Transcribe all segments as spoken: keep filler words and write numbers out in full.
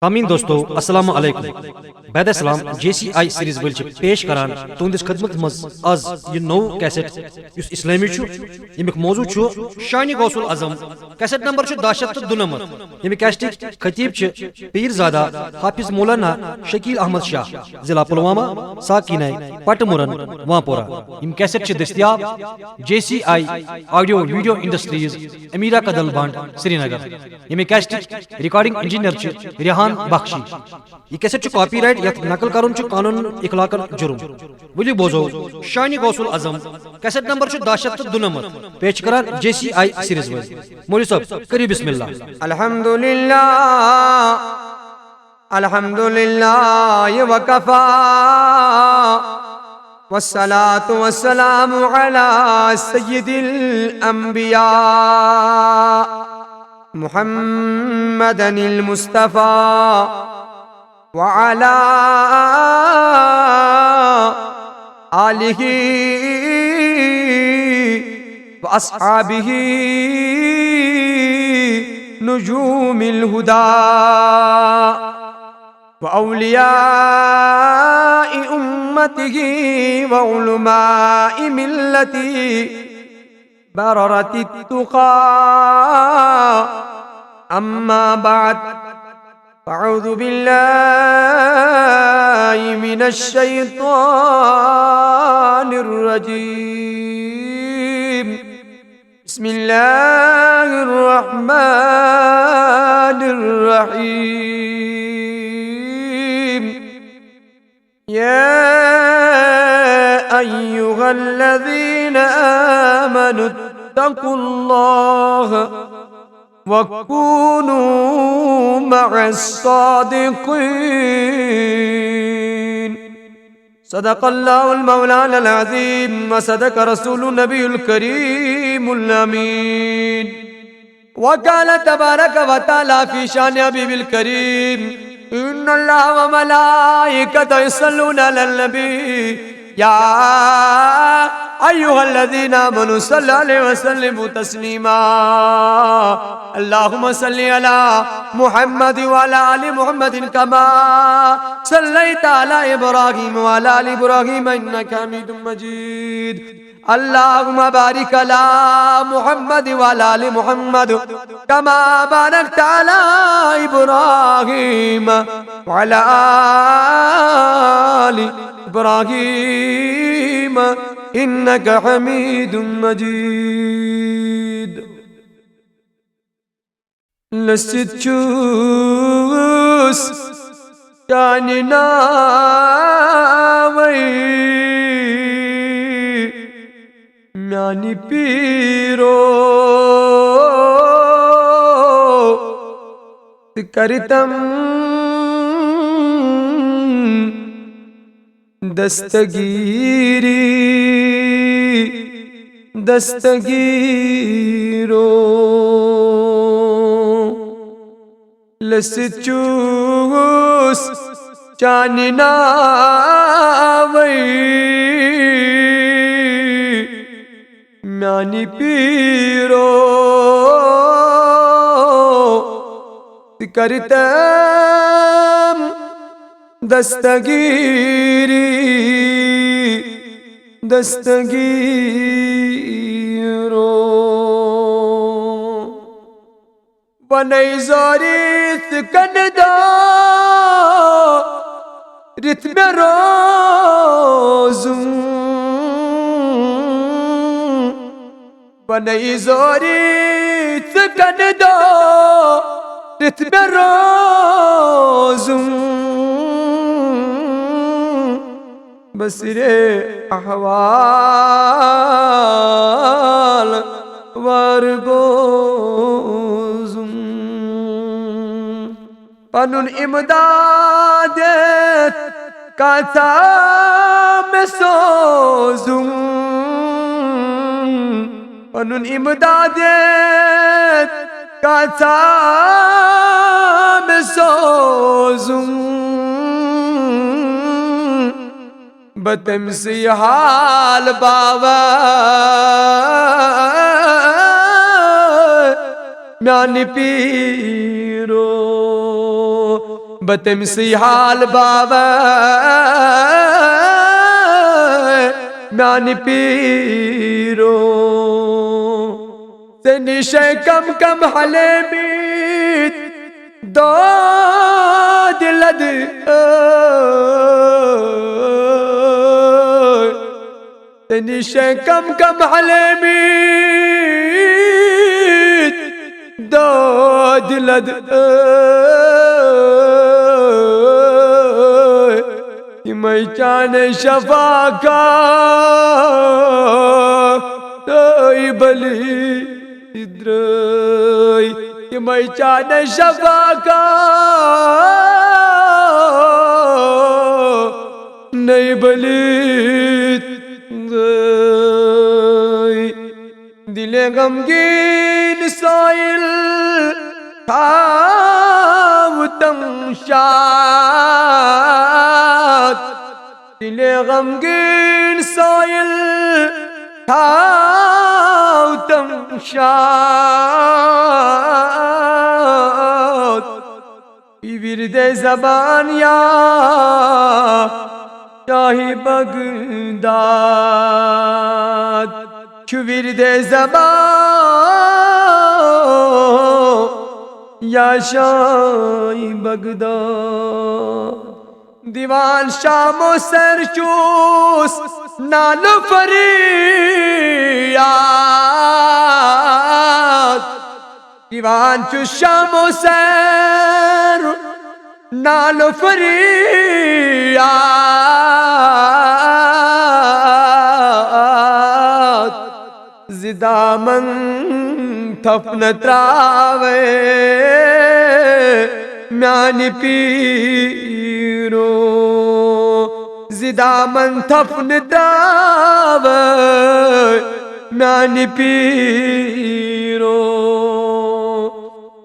سامعین دوستو، السلام علیکم۔ بعد اسلام جے سی آئی سیریز وٲلۍ چھِ پیش کران تُہنٛدِس خدمتس منٛز از یہِ نوٚو کیسٹ، یُس اسلٲمی چھُ، ییٚمیُک موضوع چھُ شانہِ غوث العظم۔ کیسٹ نمبر چھُ دَہ شیٚتھ تہٕ دُنَمَتھ۔ ییٚمہِ کیسٹٕکۍ خطیب چھِ پیٖر زادہ حافظ مولانا شکیل احمد شاہ، ضلع پلوامہ، ساقینہ پٹمرن، وانپورہ۔ یِم کیسٹ چھِ دٔستیاب J C I audio video industries, Amira Kadal bund, Srinagar. ییٚمہِ کیسٹٕکۍ ریکارڈنگ انجینئر چھِ ریحان بخشی۔ یہِ کیسٹ چھُ کاپی رائٹ، یتھ نقل کرُن چھُ قانون اخلاقن جرم۔ ؤلِو بوزو شانہِ غوث العظم۔ کیسٹ نمبر چھُ دَہ شیٚتھ تہٕ دُنَمَتھ۔ پیش چھِ کران جے سی آئی سیریز وٲلۍ۔ مولوی صٲب، کٔرِو بسم اللہ۔ الحمد للہ، الحمد للہ وکفی، والصلاة والسلام علی سید الانبیاء محمد المصطفى وعلى آله وأصحابه نجوم الهدى وأولياء أمته وعلماء ملته بررة التقى. أما بعد، فأعوذ بالله من الشيطان الرجيم. بسم الله الرحمن الرحيم. يا أيها الذين آمنوا اتقوا الله وكونوا مع الصادقين. صدق الله المولانا العظيم وصدق رسول النبي الكريم الأمين. وقال تبارك وتعالى في شان حبيب الكريم: إن الله وملائكته يصلون على النبي، يا أيها الذين آمنوا صلوا عليه وسلموا تسليما. اللهم صل على محمد وعلى آل محمد كما صليت على إبراهيم وعلى آل إبراهيم إنك حميد مجيد. اللهم بارك على محمد وعلى آل محمد كما باركت على إبراهيم وعلى آل إبراهيم إنك حميد مجيد. لٔسِتھ چھُس چانہِ ناوٕے میانہِ پیٖرو، ژٕ کٔرِتم دستگیری دستگیرو۔ لٔسِتھ چھُس چانہِ ناوٕے میانہِ پیٖرو، ژٕ کٔرِتم دستگیری دستگیرو۔ ونے زوری ژٕ کَنہِ دۄہ رِتھ مےٚ روزُن۔ ونے زوری ژٕ کَنہِ دۄہ رِتھ مےٚ روزُن۔ بصیرِ احوال وار بوزُن۔ پنُن امداد یتھ کانٛژھا مےٚ سوزُن۔ پنُن امداد یتھ کانٛژھا مےٚ سوزُن۔ بہٕ تٔمۍ سٕے حال باوٕ میانہِ پیٖرو۔ بہٕ تٔمۍ سٕے حال باوٕ میانہِ پیٖرو۔ ژےٚ نِشے کم کم حلیمٕتۍ دود لد۔ ژےٚ نِشے کم کم حلیمٕتۍ دود لد۔ یِمے چانہِ شفاعت تہٕ بلی درٛٲے، یِمے چانہِ شفاعت نٔے بلی درٛٲے۔ دِلِ غمگیٖن سٲیِل تھاو تم شاد۔ دِلِ غمگیٖن سٲیِل تھاو تم شاد۔ یہِ وِردِ زبان یا شاہِ بغداد، چھُ وِردِ زبان یا شاہِ بغداد۔ دیوان شام و سر چوس نالو فریاد۔ دیوان چوس شام و سر نالو فریاد۔ زِ دامن تھپھ نہٕ تراوے میانہِ پیٖرو۔ زِ دامن تھپھ نہٕ تراوے میانہِ پیٖرو۔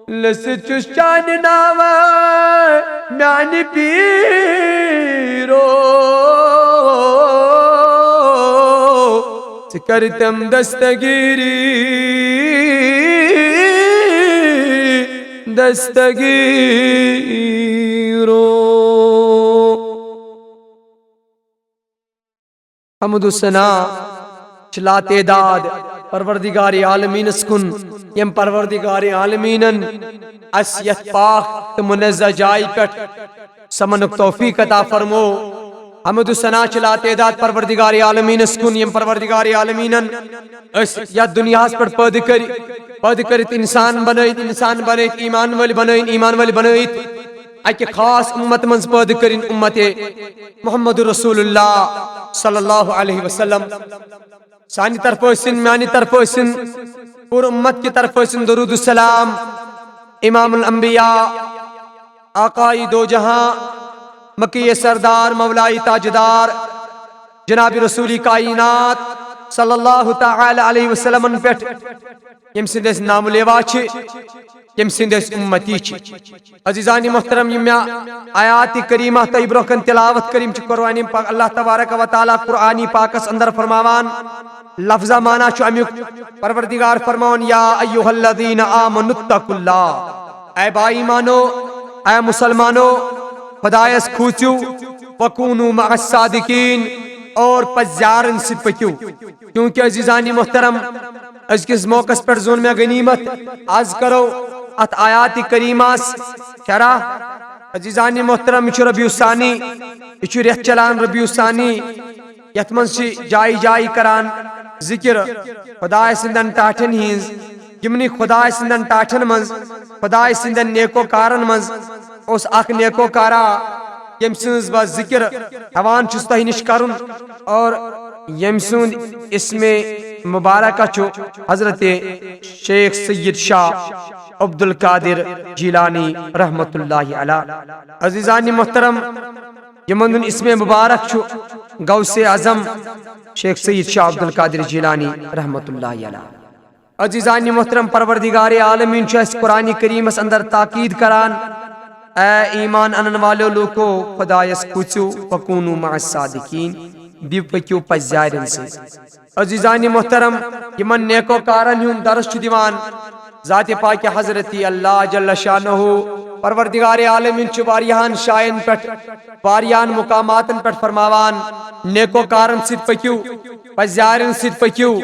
لٔسِتھ چھُس چانہِ ناوٕ میانہِ پیٖرو۔ ژٕ کر تم دستگیری، دستگیرو۔ حمد و ثنا چھِ لاتعداد پروردگار عالمینس کُن، یم پروردگار عالمینن اس یتھ پاک تہٕ منزہ جایہِ پٮ۪ٹھ سمنُک توفیق عطا فرمو۔ حمد و ثنا چھِ لاتعداد پروردگار عالمینس کُن، یم پروردگار عالمینن اس یتھ دنیاہس پٮ۪ٹھ پٲدٕ کٔرۍ، پٲدٕ کٔرِتھ انسان بنٲیِتھ، انسان بنٲیِتھ ایمان وٲلۍ بنٲیِتھ، ایمان وٲلۍ بنٲیِتھ اکہِ خاص امت منٛز پٲدٕ کٔرِن، امت محمد رسول اللہ صلی اللہ علیہ وسلم۔ سانہِ طرفہٕ ٲسِن، میانہِ طرفہٕ ٲسِن، پوٗرٕ امت کہِ طرفہٕ ٲسِن درود السلام امام الانبیاء، آقای دو جہاں، مکی سردار، مولای تاجدار، جناب رسول کائنات صلی اللہ تعالی علیہ وسلمن پٮ۪ٹھ، ییٚمہِ سٕنٛدۍ أسۍ نام لیوا چھِ، ییٚمہِ سٕنٛدۍ أسۍ امتی چھِ۔ عزیزانِ محترم، یِم مےٚ آیاتِ کریمہ تۄہہِ برونٛہہ کَنہِ تلاوت کٔرۍ، یِم چھِ قرآنِ پاک، اللہ تبارک و تعالیٰ قرآنِ پاکس اندر فرماوان، لفظہ معنی چھُ امیُک، پروردگار فرماوان، یا ایھا الذین آمنوا اتقوا اللہ، اے با ایمانو، اے مسلمانو، خدایس کھوژِو، وکونوا مع الصادقین، اور پزیارن سۭتۍ پٔکِو۔ کیونکہ عزیزانِ محترم، أزکِس موقعس پٮ۪ٹھ زون مےٚ غنیمت، از کرو اتھ آیاتِ کریمس شرح۔ عزیزانِ محترم، یہِ چھُ ربیع الثانی، یہِ چھُ رٮ۪تھ چلان ربیع الثانی، یتھ منٛز چھِ جایہِ جایہِ کران ذکر خدایہِ سٕنٛدٮ۪ن ٹاٹھٮ۪ن ہٕنٛز، یِمنٕے خدایہِ سٕنٛدٮ۪ن ٹاٹھٮ۪ن منٛز، خدایہِ سٕنٛدٮ۪ن نیکو کارن منٛز اوس اکھ نیکو کارا، ییٚمہِ سٕنٛز بہٕ ذکر ہٮ۪وان چھُس تۄہہِ نِش کرُن، اور ییٚمہِ سُنٛد اسمِ مبارکہ چھُ حضرت شیخ سید شاہ عبدالقادر جیلانی رحمت اللہ علیہ۔ عزیزانِ محترم، یِمن ہُنٛد اسمِ مبارک چھُ غوثِ اعظم شیخ سید شاہ عبدالقادر جیلانی رحمت اللہ علیہ۔ عزیزانِ محترم، پروردگارِ عالمین چھُ اسہِ قرآنِ کریمس اندر تاکید کران، اے ایمان انن والو لوکو، خدایس کھوژِو، وکونوا مع الصادقین، بیٚیہِ پٔکِو پزیارٮ۪ن سۭتۍ۔ عزیزانِ محترم، یِمن نیکو کارن ہُنٛد درس چھُ دِوان ذاتِ پاکِ حضرتِ اللہ جل شانہ پروردگار عالمین چھُ واریاہن جاین پٮ۪ٹھ، واریاہن مقاماتن پٮ۪ٹھ فرماوان، نیکوکارن سۭتۍ پٔکِو، پزیارن سۭتۍ پٔکِو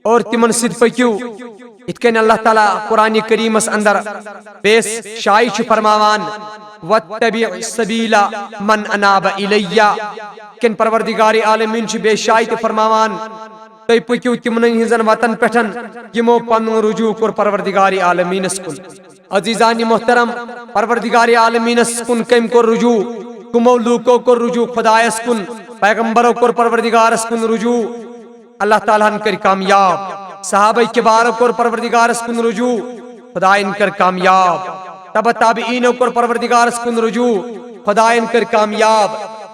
اور تِمن سۭتۍ پٔکِو۔ یِتھ کٔنۍ اللہ تعالیٰ قرآن کریمس اندر بیٚیِس جایہِ چھُ فرماوان، "واتبع سبیل من اناب الیہ"، یِتھ کٔنۍ پروردگار عالمین چھُ بیٚیِس جایہِ تہِ فرماوان، "تُہۍ پٔکِو تِمنٕے ہٕنٛزن وتن پٮ۪ٹھ، یِمو پنُن رجوع کوٚر پروردگار عالمینس کُن۔" عزیزان محترم، پروردگار عالمینس کُن کٔمۍ کوٚر رجوع؟ کٕمو لوٗکو کوٚر رجوع خدایس کُن؟ پیغمبرو کوٚر پروردگارس کُن رجوع۔ اللہ تعالیٰ ہن کٔرۍ کامیاب۔ صحابہ کبارو کوٚر پروردگارس کُن رجوع، خداین کٔر کامیاب۔ تبع تابعینو کوٚر پروردگارس کُن رجوع، خداین کٔر کامیاب۔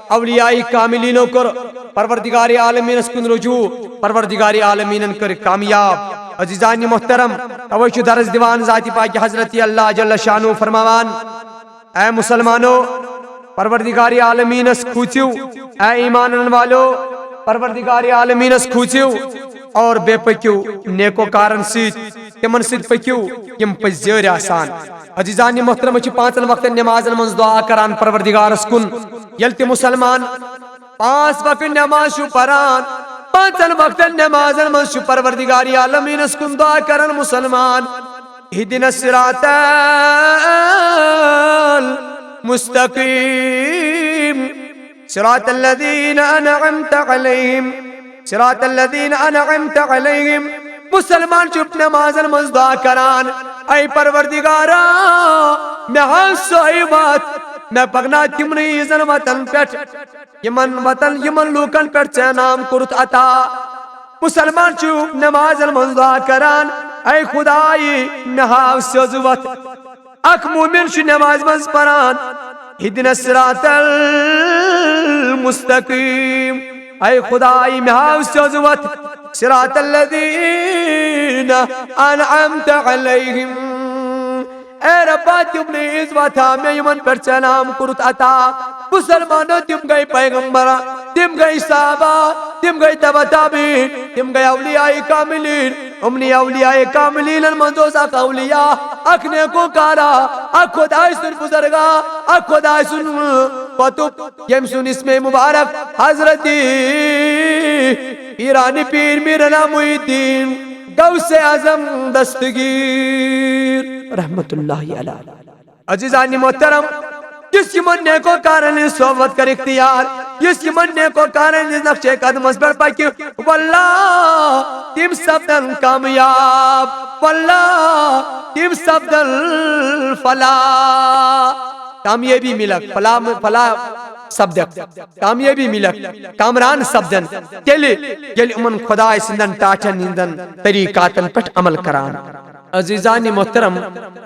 اولیاء کاملینو کوٚر پروردگار عالمینس کُن رجوع، پروردگار عالمینن کٔر کامیاب۔ عزیزان محترم، توے چھُ درس دِوان ذات پاک حضرت اللہ جل شانو فرماوان، اے مسلمانو، پروردگار عالمینس کھوژِو، اے ایمان انن والو، پروردگار عالمینس کھوژِو اور بیٚیہِ پٔکِو نیکوکارن سۭتۍ، تِمن سۭتۍ پٔکِو یِم پٔزۍ یٲرۍ آسان۔ عزیزان محترم، أسۍ چھِ پانٛژن وقتن نمازن منٛز دعا کران پروردگارس کُن۔ ییٚلہِ تہِ مسلمان پانٛژھ وقت نماز چھُ پران، پانٛژن وقتن نمازن منٛز چھُ پروردگار عالمینس کُن دعا کران مسلمان، اهدنا الصراط المستقيم، صراط الذين أنعمت عليهم، صراط الذين أنعمت عليهم۔ مسلمان چھُ نمازن منٛز دعا کران، اے پروردگارا، مےٚ ہاو سۄے وتھ، مےٚ پکناو تِمنٕے یِزن وتن پٮ۪ٹھ، یِمن وتن، یِمن لوٗکن پٮ۪ٹھ ژےٚ انعام کوٚرُتھ عطا۔ مسلمان چھُ نمازن منٛز دعا کران، اے خدایہِ، مےٚ ہاو سیوٚز وتھ۔ اکھ مومن چھُ نمازِ منٛز پران، اهدنا الصراط المستقيم، اے خدایہِ، مےٚ ہاو سیوٚز وتھ، صراط الذين أنعمت عليهم۔ اے ربا، تِمنٕے ہٕنٛز وتھ ہاو مےٚ، یِمن پٮ۪ٹھ ژےٚ انعام کوٚرُتھ عطا۔ مسلمانو، تِم گٔے پیغمبر، تِم گٔے صحابہ، تِم گٔے تبع تابعین، تِم گٔے اولیاء کاملین۔ یِمنٕے اولیاء کاملینن منٛز اوس اکھ اولیاء، اکھ نیکوکارا، اکھ خدایہِ سُنٛد بزرگا، اکھ خدایہِ سُنٛد قطب، ییٚمۍ سُنٛد اسمِ مبارک حضرت پیرانِ پیٖر میٖر غلام محی الدیٖن غوثِ اعظم دستگیٖر رحمتہ اللہ علیہ۔ عزیزانِ محترم، یُس یِمن نیکوکارن ہٕنٛز صحبت کَرِ اختیار، یُس یِمن نیکوکارن ہٕنٛدِس نقشے قدمس پٮ۪ٹھ پَکہِ، واللہ تِم سپدن کامیاب، واللہ تِم سپدن فلاح، کامیٲبی مِلکھ، فلاح، فلاح سپدکھ، کامیٲبی مِلکھ، کامران سپدن۔ تیٚلہِ ییٚلہِ یِمن خۄداے سٕنٛدٮ۪ن ٹاٹھٮ۪ن ہٕنٛدٮ۪ن طریٖقاتن پٮ۪ٹھ عمل کران۔ عزیزانِ محترم،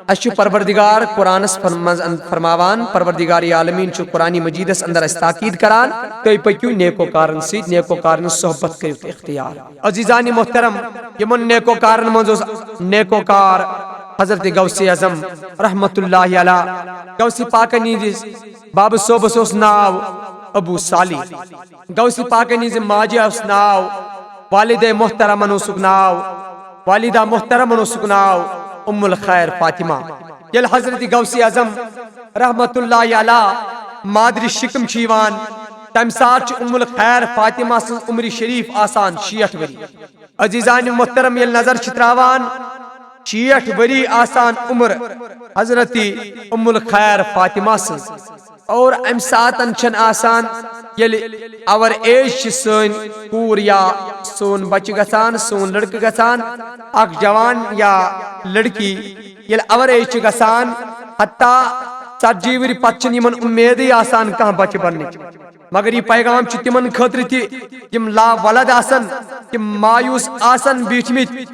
اسہِ چھُ پروردگار قرآنس فر-، منٛز ان-، فرماوان، پروردگار عالمین چھُ قرآن مجیدس اندر اسہِ تاکید کران، تُہۍ پٔکِو نیکوکارن سۭتۍ، نیکوکارن صحبت کٔرِو تُہۍ اختیار۔ عزیزانِ محترم، یِمن نیکوکارن منٛز اوس نیکوکار حضرت غوثِ اعظم رحمتہ اللہ علیہ۔ غوثِ پاکن ہٕنٛدِس بابہٕ صٲبس اوس ناو ابو صالح۔ غوثِ پاکن ہٕنٛزِ ماجہِ اوس ناو، والدہ محترمن اوسُکھ ناو، والدہ محترمن اوسُکھ ناو ام الخیر فاطمہ۔ ییٚلہِ حضرت غوثِ اعظم رحمتہ اللہ علیہ مادرِ شکم چھُ یِوان، تمہِ ساتہٕ چھُ ام الخیر فاطمہ سٕنٛز عمرِ شریف آسان شیٹھ ؤری۔ عزیزانِ محترم، ییٚلہِ نظر چھِ تراوان، شیٹھ ؤری آسان عمر حضرت ام الخیر فاطمہ سٕنٛز۔ اور امہِ ساتن چھن آسان، ییٚلہِ our age چھِ سٲنۍ کوٗر یا سون بچہِ گژھان، سون لڑکہٕ گژھان، اکھ جوان یا لڑکی ییٚلہِ our age چھِ گژھان، حتیٰ ژتجی ؤری پتہٕ چھِنہٕ یِمن اُمیدٕے آسان کانٛہہ بچہِ بننٕچ۔ مگر یہِ پیغام چھُ تِمن خٲطرٕ تہِ، یِم لا ولد آسن، تِم مایوس آسن بیٖٹھمٕتۍ،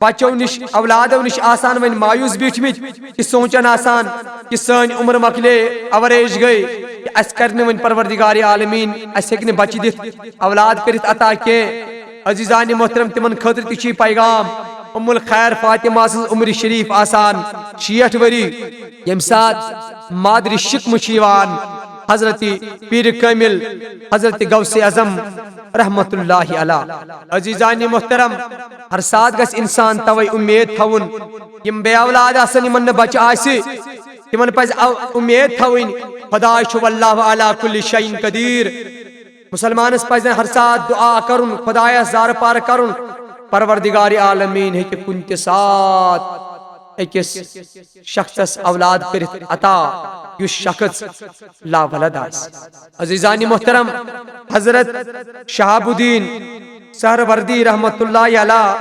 بچو نِش، اولادو نِش آسان وۄنۍ مایوس بیٖٹھمٕتۍ، تہِ سونٛچان آسان کہِ سٲنۍ عمر مۄکلے، our age گٔے، کہِ اَسہِ کَرِ نہٕ وۄنۍ پروردگار عالمیٖن، اَسہِ ہیٚکہِ نہٕ بچہِ دِتھ، اولاد کٔرِتھ عطا کینٛہہ۔ عزیزانِ محترم، تِمن خٲطرٕ تہِ چھُ یہِ پیغام۔ ام الخیر فاطمہ سٕنٛز عمر شریف آسان شیٹھ ؤری، ییٚمہِ ساتہٕ مادرِ شکمہٕ چھِ یِوان حضرت پیٖرِ کٲمِل، حضرت غوثِ اعظم رحمتہ اللہ علیہ۔ عزیزانِ محترم، ہر ساتہٕ گژھِ انسان توے اُمید تھاوُن، یِم بے اولاد آسن، یِمن نہٕ بچہِ آسہِ، تِمن پزِ او-، اُمید تھاوٕنۍ، خۄداے چھُ واللہ علی کل شیء قدیر۔ مسلمانس پزِ ہر ساتہٕ دعا کرُن، خۄدایس زارٕ پار کرُن، پروردگار عالمین ہیٚکہِ کُنہِ تہِ ساتہٕ أکِس شخصس اولاد کٔرِتھ عطا، یُس شخص لاولد آسہِ۔ عزیزان محترم، حضرت شہاب الدین سہروردی رحمت اللہ علیہ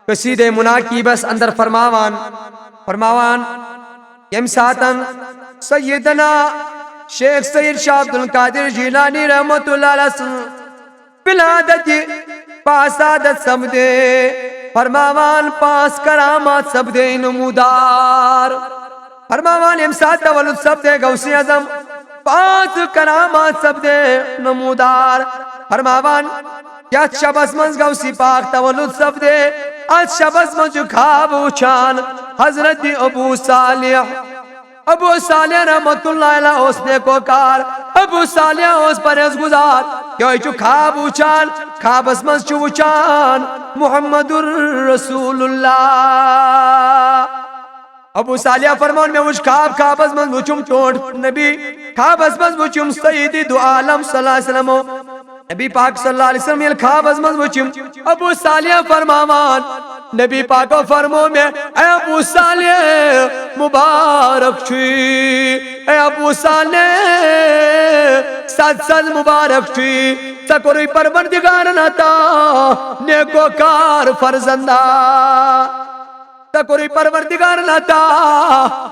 قصیدہ مناقیبس اندر فرماوان، فرماوان، ییٚمہِ ساتن سیدنا شیخ سید شاہ عبد القادر جیلانی رحمت اللہ علیہ سٕنٛز ولادت پاسادت سپدے، فرماوان پانٛژھ کرامات سپدے نمودار۔ فرماوان ییٚمہِ ساتہٕ تولد سپدے غوث اعظم، پانٛژھ کرامات سپدے نمودار۔ فرماوان یتھ شبس منٛز غوث پاک تولد سپدے، اتھ شبس منٛز چھُ خواب وٕچھان حضرت ابو صالح۔ ابو صالح رحمت اللہ علیہ اوس نیکوکار، ابو صالح اوس پرہیزگزار۔ یہوے چھُ خواب وٕچھان، خوابس منٛز چھُ وٕچھان محمد رسول اللہ۔ ابو صالح فرماوان، مےٚ وٕچھ خواب، خوابس منٛز وٕچھُم چونٹ نبی، خوابس منٛز وٕچھُم سید دو عالم صلی اللہ علیہ وسلم۔ نبی پاک صلی اللہ علیہ وسلم ییٚلہِ خوابس منٛز وٕچھُم، ابو صالح فرماوان، نبی پاکو فرمو مےٚ، اے ابو صالح، مبارک چھُے، اے ابو صالح، سد سد مبارک چھُے، ژےٚ کوٚرُے پروردگارن عطا نیکوکار فرزندا۔ ژےٚ کوٚرُے پروردگارن عطا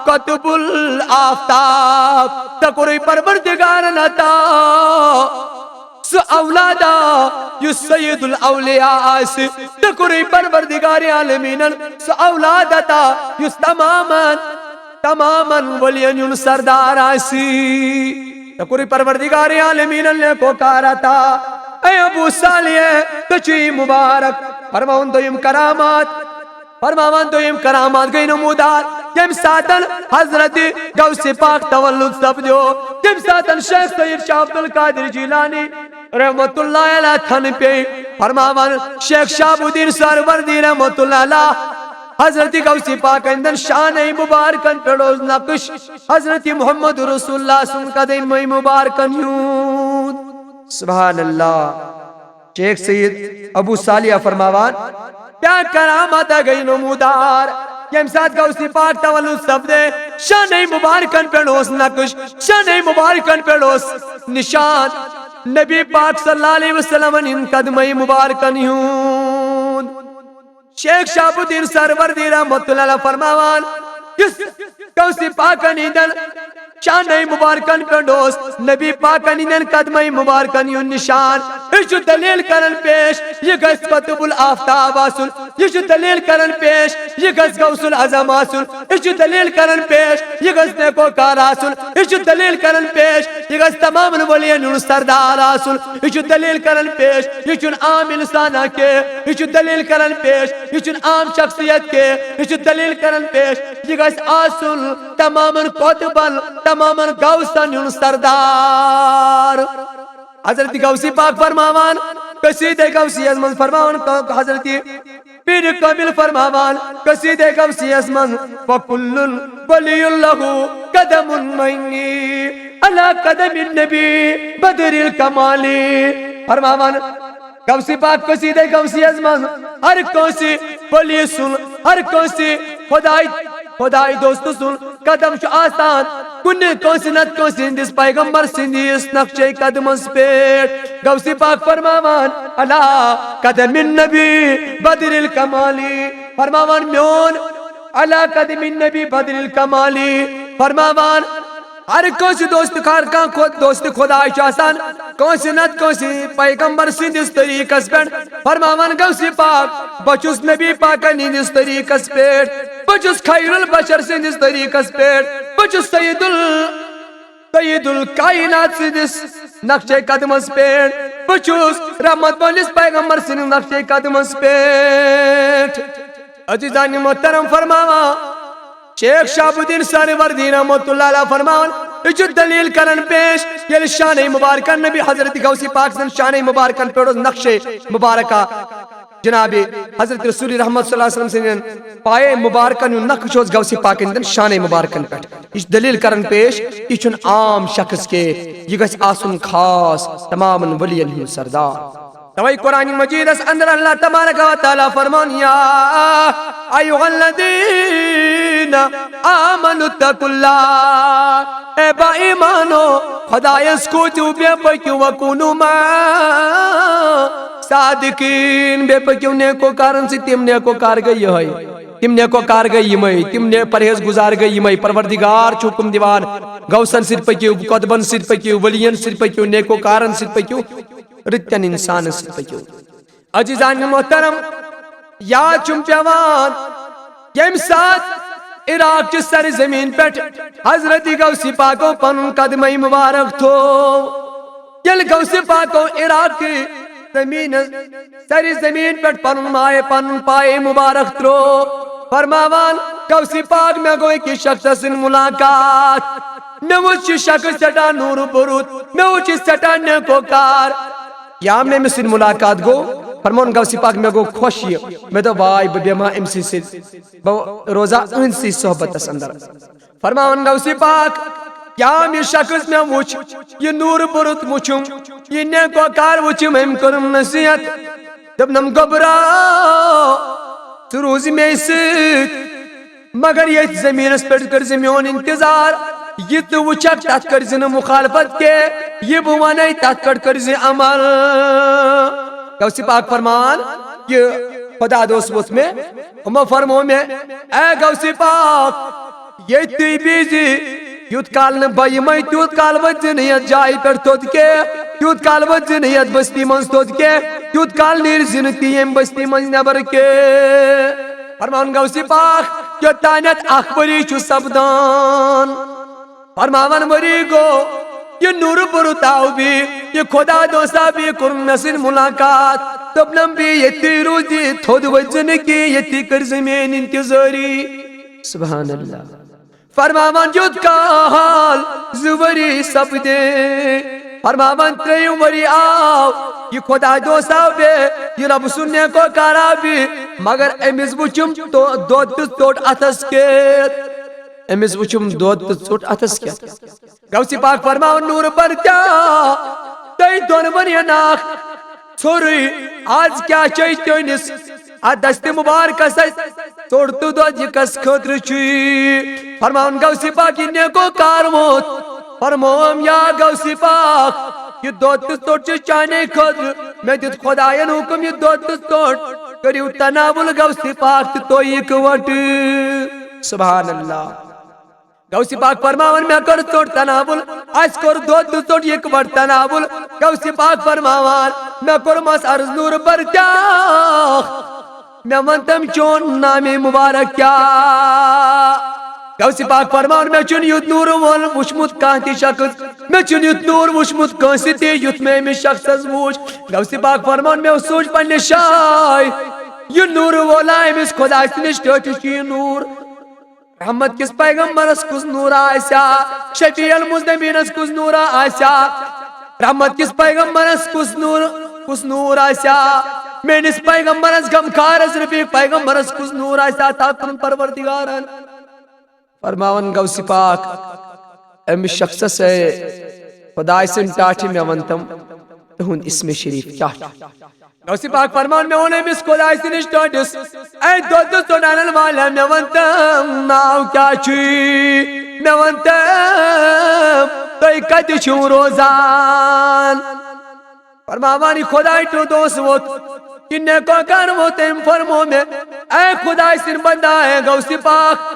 قطب الآفتاب، ژےٚ کوٚرُے پروردگارن عطا سُہ اولادا یُس سید الاولیاء آسہِ، ژےٚ کوٚرُے پروردگار عالمیٖنن سُہ اولاد عطا یُس تمامن، تمامن ؤلین ہُنٛد سردار آسہِ۔ ژےٚ کوٚرُے پروردگار عالمیٖنن نیکوکار عطا۔ اے ابو صالح، ژےٚ چھُے مبارک۔ فرماوُن دوٚیِم کرامات، فرماوان دوٚیِم کرامات گٔے نمودار، ییٚمہِ ساتن حضرت غوث پاک تولد سپدیو، ییٚمہِ ساتن شیخ سید شاہ عبدالقادر جیلانی رحمت اللہ علیہ تھن پیٚیہِ۔ فرماوان شیخ شہاب الدین سہروردی رحمت اللہ علیہ، حضرت غوث پاک ہٕنٛدٮ۪ن شانَے مبارکن پٮ۪ٹھ اوس نقش حضرت محمد رسول اللہ سُنٛد قدمے مبارکن ہُنٛد۔ سبحان اللہ۔ شیخ سید ابو صالح فرماوان، کیا کرامت گئی نمودار، ییٚمہِ ساتہٕ غوث پاک تولد سپدے، شانَے مبارکن پٮ۪ٹھ اوس نقش، شانَے مبارکن پٮ۪ٹھ اوس نشان نبی پاک صلی اللہ علیہ وسلم ہٕنٛدِ قدمے مبارکن ہُنٛد۔ شیخ شہاب الدین سہروردی رحمت اللہ علیہ فرماوان، یُس غوث پاکن ہٕنٛدٮ۪ن شانَے مبارکن پٮ۪ٹھ اوس نبی پاکن ہٕنٛدٮ۪ن قدمے مبارکن ہُنٛد نشان۔ یہِ چھُ دلیل کران پیش، یہِ گژھِ قطب الآفتاب آسُن، یہِ چھُ دلیل کران پیش، یہِ گژھِ غوث الاعظم آسُن، یہِ چھُ دلیل کران پیش، یہِ گژھِ نیکوکار آسُن، یہِ چھُ دلیل کران پیش، یہِ گژھِ تمامن ؤلین ہُنٛد سردار آسُن، یہِ چھُ دلیل کران پیش، یہِ چھُنہٕ عام انسان کینٛہہ، یہِ چھُ دلیل کران پیش، یہِ چھُنہٕ عام شخصیت کینٛہہ، یہِ چھُ دلیل کران پیش، یہِ گژھِ آسُن تمامن قطبن، تمامن غوثن ہُنٛد سردار۔ حضرت غوث پاک فرماوان، قصیدہ غوثیس منٛز فرماوان حضرت پیر کامل فرماوان، قصیدہ غوثیس منٛز، فکل ولی لہ قدم منی علی قدم النبی بدر الکمالی۔ فرماوان غوث پاک قصیدہ غوثیس منٛز، ہر کٲنٛسہِ ولی سُنٛد، ہر کٲنٛسہِ خداے، خداے دوست سُنٛد قدم چھُ آسان کُنہِ کٲنٛسہِ نتہٕ کٲنٛسہِ ہٕنٛدِس پیغمبر سٕنٛدِس نقشے قدمس پٮ۪ٹھ۔ غوث پاک فرماوان، علی قدم النبی بدر الکمالی۔ فرماوان میون علی قدم النبی بدر الکمالی۔ فرماوان ہر کٲنٛسہِ دوست، ہر کانٛہہ خۄد-، دوست خداے چھُ آسان کٲنٛسہِ نتہٕ کٲنٛسہِ پیغمبر سٕنٛدِس طریٖقس پٮ۪ٹھ۔ فرماوان غوث پاک، بہٕ چھُس نبی پاکن ہٕنٛدِس طریٖقس پٮ۪ٹھ، بہٕ چھُس خیر البشر سٕنٛدِس طریٖقس پٮ۪ٹھ، بہٕ چھُس سید ال-، سید الکائنات سٕنٛدِس نقشے قدمس پٮ۪ٹھ، بہٕ چھُس رحمت وٲلِس پیغمبر سٕنٛدِس نقشے قدمس پٮ۪ٹھ۔ عزیزان محترم فرماوان، شیخ شہاب الدین سہروردی رحمت اللہ علیہ فرماوان، یہِ چھُ دلیل کران پیش، ییٚلہِ شانَے مبارکن نبی حضرت غوث پاک سٕنٛدِ شانَے مبارکن پٮ۪ٹھ اوس نقشے مبارکہ۔ جناب حضرت رسول رحمت صلی اللہ علیہ وسلم سٕنٛدٮ۪ن پایے مبارکن ہُنٛد نقش اوس غوث پاکن ہٕنٛدٮ۪ن شانہ مبارکن پٮ۪ٹھ۔ یہِ چھُ دلیل کران پیش، یہِ چھُنہٕ عام شخص کینٛہہ، یہِ گژھِ آسُن خاص تمامن ولین ہُنٛد سردار۔ توے قرآن مجیدس اندر اللہ تبارک و تعالیٰ فرمان، یا ایھا الذین آمنوا اتقوا اللہ، اے با ایمانو، خدایس کھوژِو، بیٚیہِ پٔکِو، وکونوا مع الصادقین، بیٚیہِ پٔکِو نیکوکارن سۭتۍ۔ تِم نیکوکار گٔے یِہے، تِم نیکوکار گٔے یِمے، تِم نے-، پرہیزگزار گٔے یِمے۔ پروردگار چھُ حکم دِوان، غوثن سۭتۍ پٔکِو، قطبن سۭتۍ پٔکِو، ولین سۭتۍ پٔکِو، نیکوکارن سۭتۍ پٔکِو، رٕتٮ۪ن انسانن سۭتۍ پٔکِو۔ عزیزان محترم، یاد چھُم پٮ۪وان، ییٚمہِ ساتہٕ عراق چہِ سرزمین پٮ۪ٹھ حضرت غوث پاکو پنُن قدمے مبارک تھوو، ییٚلہِ غوث پاکو عراق چہِ زمینس سر زمین پٮ۪ٹھ پنُن مایہِ، پنُن پایہِ مبارک ترٛوو۔ فرماوان، غوث پاک، مےٚ گوٚو أکِس شخصس سۭتۍ ملاقات۔ مےٚ وُچھ یہِ شخص سٮ۪ٹھاہ نوٗرٕ بوٚرُت۔ مےٚ وُچھ یہِ سٮ۪ٹھاہ نیکوکار۔ یا مےٚ أمِس سۭتۍ ملاقات گوٚو، فرماوان غوث پاک، مےٚ گوٚو خۄش یہِ۔ مےٚ دوٚپ، واے، بہٕ بیٚہمہٕ ہا أمۍ سٕے سۭتۍ، بہٕ روزٕ ہا أہٕنٛدسٕے صحبتس اندر۔ فرماوان غوث پاک، کیا یہِ شخص مےٚ وُچھ، یہِ نوٗرٕ بوٚرُت وُچھُم، یہِ نیکوکار وُچھُم، أمۍ کٔرٕم نصیحت، دوٚپنم، گوٚبرا، ژٕ روٗزِ مے سۭتۍ، مگر ییٚتھۍ زٔمیٖنس پٮ۪ٹھ کٔرزِ میون انتظار، یہِ ژٕ وُچھکھ تتھ کٔرزِ نہٕ مخالفت کینٛہہ، یہِ بہٕ ونَے تتھ پٮ۪ٹھ کٔرزِ عمل۔ غوث پاک فرمان، یہِ خدا دوست ووٚتھ مےٚ، یِمو فرموو مےٚ، اے غوث پاک، ییٚتہِ تُہۍ بِہزِ، یوٗت کال نہٕ بہٕ یِمے، تیوٗت کال ؤتھزِ نہٕ یَتھ جایہِ پٮ۪ٹھ توٚت کینٛہہ، تیوٗت کال ؤتھزِ نہٕ یَتھ بستی منٛز توٚت کینٛہہ، تیوٗت کال نیرزِ نہٕ تُہۍ ییٚمہِ بستی منٛز نٮ۪بر کینٛہہ۔ فرمان غوث پاک، یوٚتانٮ۪تھ اکھ ؤری چھُ سپدان۔ فرماوان ؤری گوٚو، یہِ نوٗرٕ بوٚرُت آو بیٚیہِ، یہِ خدا دوست آو بیٚیہِ، کوٚرُن مےٚ سۭتۍ ملاقات۔ دوٚپنم، بیٚیہِ ییٚتی روٗزِ، تھوٚد ؤتھزِ نہٕ کینٛہہ، ییٚتی کٔرزِ میٲنۍ انتظٲری۔ سبحان اللہ۔ فرماوان، یُتھ کال زٕ ؤری سپدے۔ فرماوان، ترٛیٚیِم ؤری آو، یہِ خدا دوست آو بیٚیہِ، یہِ رۄب سُنٛد نیکوکار آو بیٚیہِ، مگر أمِس وُچھُم تو-، دۄد تہٕ ژوٚٹ اَتھس کٮ۪تھ۔ أمِس وُچھُم دۄد تہٕ ژوٚٹ اَتھس کٮ۪تھ۔ غوث پاک فرماوان، نوٗرٕ برتیا، تۄہہِ دۄن ؤرین اکھ ژھوٚرُے، آز کیٛاہ چھے چٲنِس اَتھ دستِ مُبارکس اَتھِ ژوٚٹ تہٕ دۄد، یہِ کس خٲطرٕ چھُے؟ فرماوان، غوث پاک، یہِ نیکوکار ووت۔ فرمووُم، یا غوث پاک، یہِ دۄد تہٕ ژوٚٹ چھُ چانے خٲطرٕ۔ مےٚ دیُت خداین حُکم، یہِ دۄد تہٕ ژوٚٹ کٔرِو تناول غوث پاک تہٕ تُہۍ اِکوٹہٕ۔ سبحان اللہ۔ غوث پاک فرماوان، مےٚ کٔر ژوٚٹ تناول، اَسہِ کوٚر دۄد تہٕ ژوٚٹ اِکوٹہٕ تناول۔ غوث پاک فرماوان، مےٚ کوٚرمس عرض، نوٗرٕ برتیا، مےٚ وَن تم، چون نامِ مُبارک کیٛاہ؟ غوث پاک فرماوان، مےٚ چھُنہٕ یُتھ نوٗر وول وُچھمُت کانٛہہ تہِ شخص، مےٚ چھُنہٕ یُتھ نوٗر وُچھمُت کٲنٛسہِ تہِ، یُتھ مےٚ أمِس شخصس وُچھ۔ غوث پاک فرماوان، مےٚ سوٗنٛچ پننہِ جایہِ، یہِ نوٗر وولا أمِس خۄداے سٕنٛدِس ٹٲٹھِس چھُ یہِ نوٗر۔ رحمت کِس پیغمبرس کُس نوٗر آسہِ ہا؟ شفیع المذنبینس کُس نوٗر آسہِ ہا؟ رحمت کِس پیغمبرس کُس نوٗر، کُس نوٗر آسہِ ہا؟ میٲنِس پیغمبرس، غمخارس، رفیق پیغمبرس کُس نوٗر آسہِ ہا؟ تاکُن پروردگارن۔ فرماوان غوث پاک، أمِس شخصس، اے خداے سٕنٛدۍ ٹاٹھہِ، مےٚ وَن تم، تُہُنٛد اسمِ شریف کیٛاہ چھُ؟ غوث پاک فرماوان، مےٚ ووٚن أمِس خداے سٕنٛدِس ٹٲٹھِس، اے دۄدٕ ژوٚٹ اَنن والیا، مےٚ وَن تم، ناو کیٛاہ چھُے؟ مےٚ وَن تم، تُہۍ کَتہِ چھِو روزان؟ فرماوان، یہِ خداے ٹُنٛڈ اوس ووٚتھ، یہِ نیکوکار ووٚتھ، أمۍ فرموو مےٚ، اے خداے سٕنٛدۍ بندا، اے غوث پاک،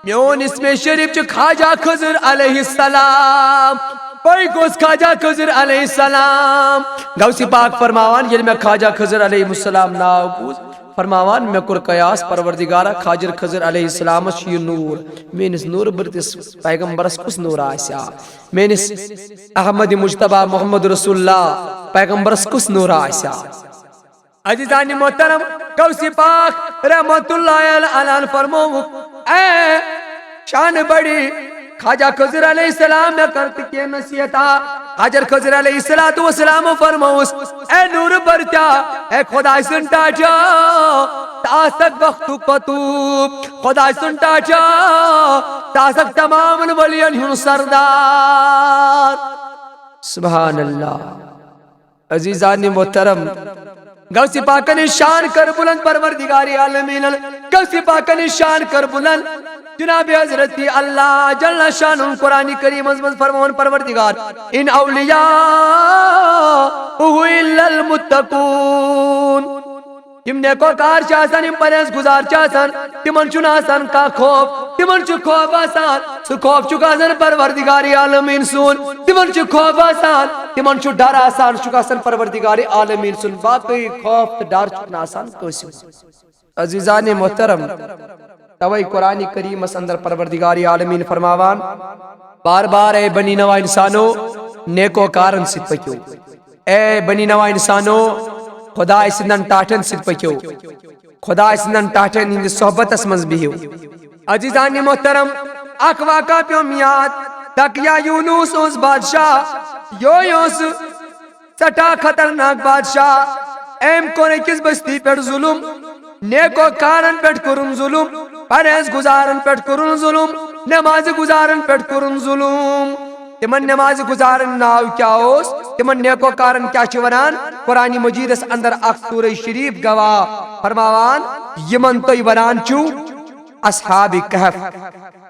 میون اسمِ شریف چھُ خواجہ خضر علیہ السلام۔ پے گوٚژھ خواجہ خضر علیہ السلام۔ غوث پاک فرماوان، ییٚلہِ مےٚ خواجہ خضر علیہ السلام ناو بوٗز، فرماوان، مےٚ کوٚر قیاس، پروردگارا، خواجہ خضر علیہ السلامس چھُ یہِ نوٗر، میٲنِس نوٗر بٔرتِس پیغمبرس کُس نوٗر آسہِ ہا؟ میٲنِس احمد مجتبیٰ محمد رسول اللہ پیغمبرس کُس نوٗر آسہِ ہا؟ عزیزان محترم، غوث پاک رحمت اللہ علیہ فرمووُکھ، اے شان بڑی خواجہ خضر علیہ السلام مےٚ کٔر تہِ کینٛہہ نصیحتا۔ حضرت خضر علیہ الصلوۃ والسلام فرمووُس، اے نوٗرٕ برتیا، اے خۄداے سُنٛد ٹاٹھیو، ژٕ آسکھ بختُک قطوٗب، خۄداے سُنٛد ٹاٹھیو، ژٕ آسکھ تمامن ؤلین ہُنٛد سردار۔ سبحان اللہ۔ عزیزان محترم، غوث پاکن شان کر بلند پروردگار عالمینن، غوث پاکن شان کر بلند۔ جناب حضرت اللہ جل شانہ قرآن کریم منٛز فرماوان پروردگار، ان اولیاء الا المتقون۔ یِم نیکوکار چھِ آسان، یِم پرہیز گزار چھِ آسان، تِمن چھُنہٕ آسان کانٛہہ خوف، تِمن چھُ خوف آسان، سُہ خوف چھُکھ آسان پروردگار عالمین سُنٛد، تِمن چھُ خوف آسان، تِمن چھُ ڈر آسان، سُہ چھُکھ آسان پروردگار عالمین سُنٛد، باقٕے خوف تہٕ ڈر چھُکھ نہٕ آسان کٲنٛسہِ ہُنٛد۔ عزیزان محترم، توے قرآن کریمس اندر پروردگار عالمین فرماوان، بار بار اے بنی نوع انسانو، نیکوکارن سۭتۍ پٔکِو۔ اے بنی نوع انسانو، خدائے سٕنٛدٮ۪ن ٹاٹھٮ۪ن سۭتۍ پٔکِو، خدائے سٕنٛدٮ۪ن ٹاٹھٮ۪ن ہٕنٛدِس صحبتس منٛز بِہِو۔ عزیزان محترم، اکھ واقعہ پیوٚم یاد، دقیہ یونس اوس بادشاہ، یہِ اوس سٮ۪ٹھاہ خطرناک بادشاہ۔ أمۍ کوٚر أکِس بستی پٮ۪ٹھ ظلم، نیکوکارن پٮ۪ٹھ کوٚرُن ظلم، پرہیز گزارن پٮ۪ٹھ کوٚرُن ظلم، نماز گزارن پٮ۪ٹھ کوٚرُن ظلم۔ تِمن نماز گزارن ناو کیٛاہ اوس؟ تِمن نیکوکارن کیٛاہ چھِ ونان؟ قرآن مجیدس اندر اکھ سورہ شریف گواہ فرماوان، یِمن تُہۍ ونان چھِو اصحاب کہف،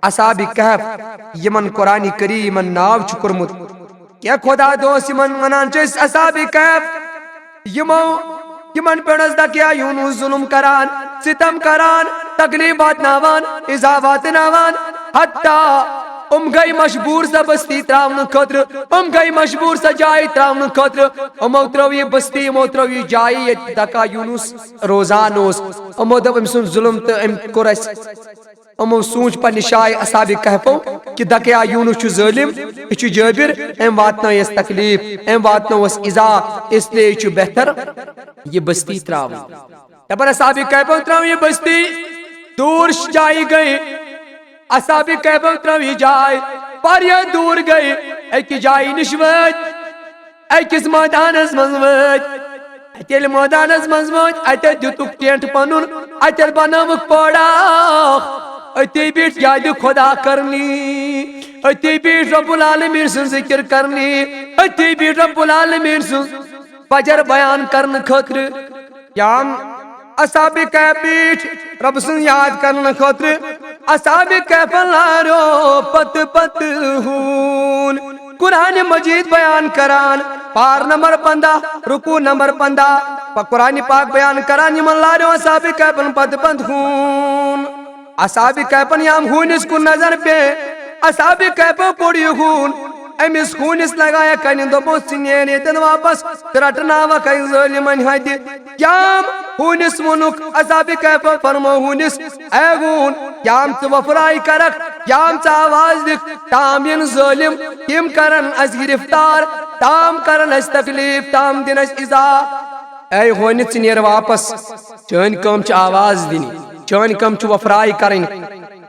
اصحاب کہف، یِمن قرآن کریمن ناو چھُ کوٚرمُت۔ کینٛہہ خدا دوست یِمن ونان چھِ أسۍ اصحاب کہف، یِمو، یِمن پٮ۪ٹھ ٲس دقیہ یونس ظلم کران، ستم کران، تکلیف واتناوان، ایذا واتناوان، حتیٰ یِم گٔے مجبوٗر سۄ بستی ترٛاونہٕ خٲطرٕ، یِم گٔے مجبوٗر سۄ جاے ترٛاونہٕ خٲطرٕ، یِمو ترٛٲو یہِ بستی، یِمو ترٛٲو یہِ جاے ییٚتہِ دقیہ یونس روزان اوس۔ یِمو دوٚپ أمۍ سُنٛد ظلم تہٕ أمۍ کوٚر اَسہِ یِمو سوٗنچ پننہِ جایہِ اصحاب کہفو کہِ دقیہ یونس چھُ ظٲلم، یہِ چھُ جٲبر، أمۍ واتنٲو اَسہِ تکلیف، أمۍ واتنٲو اَسہِ ایذا، اس لیے چھُ بہتر یہِ بستی ترٛاوٕنۍ۔ دپان اصحاب کہفو ترٛٲو یہِ بستی، دوٗر جایہِ گٔے، اصحاب کہفو ترٛٲو یہِ جاے، واریاہ دوٗر گٔے، أکِس جایہِ نِش وٲتۍ، أکِس مٲدانس منٛز وٲتۍ۔ ییٚلہِ مٲدانس منٛز وٲتۍ، اتہِ دِتُکھ ٹینٹ پنُن، اتہِ بنٲوٕکھ پوڑا۔ أتی بیٖٹھ یاد خدا کرنی، أتی بیٖٹھ رب العالمین سٕنٛز ذکر کرنی، أتی بیٖٹھ رب العالمین سٕنٛز فجر بیان کرنہٕ خٲطرٕ۔ یام اصحاب کہف بیٖٹھ رب سٕنٛز یاد کرنہٕ خٲطرٕ۔ اصحاب کہف لارو پتہٕ پتہٕ ہوٗن۔ قرآن مجید بیان کران، پار نمبر پنٛداہ، رکوع نمبر پنٛداہ، پتہٕ قرآن پاک بیان کران، یِمن لاریو اصحاب کہفن پتہٕ پتہٕ ہوٗن۔ اصحاب کہفن یام ہوٗنِس کُن نظر پے، اصحاب کہفو کوٚڑ یہِ ہوٗن، أمِس ہوٗنِس لگایکھ کنہِ، دوٚپُس، "ژٕ نیر ییٚتٮ۪ن واپس، ژٕ رٹناوکھ أمۍ ظٲلمن ہتہِ۔" یام ہوٗنِس ووٚنُکھ، اصحاب کہفو فرمو ہوٗنِس، اے ہوٗن، یام ژٕ وفراے کرکھ، یام ژٕ آواز دِکھ، تام یِن ظٲلم، تِم کرن اسہِ گرفتار، تام کرن اسہِ تکلیف، تام دِن اسہِ ایذا۔ اے ہوٗنہِ، ژٕ نیر واپس، چٲنۍ کٲم چھِ آواز دِنۍ، چٲنۍ کٲم چھِ وفراے کرٕنۍ،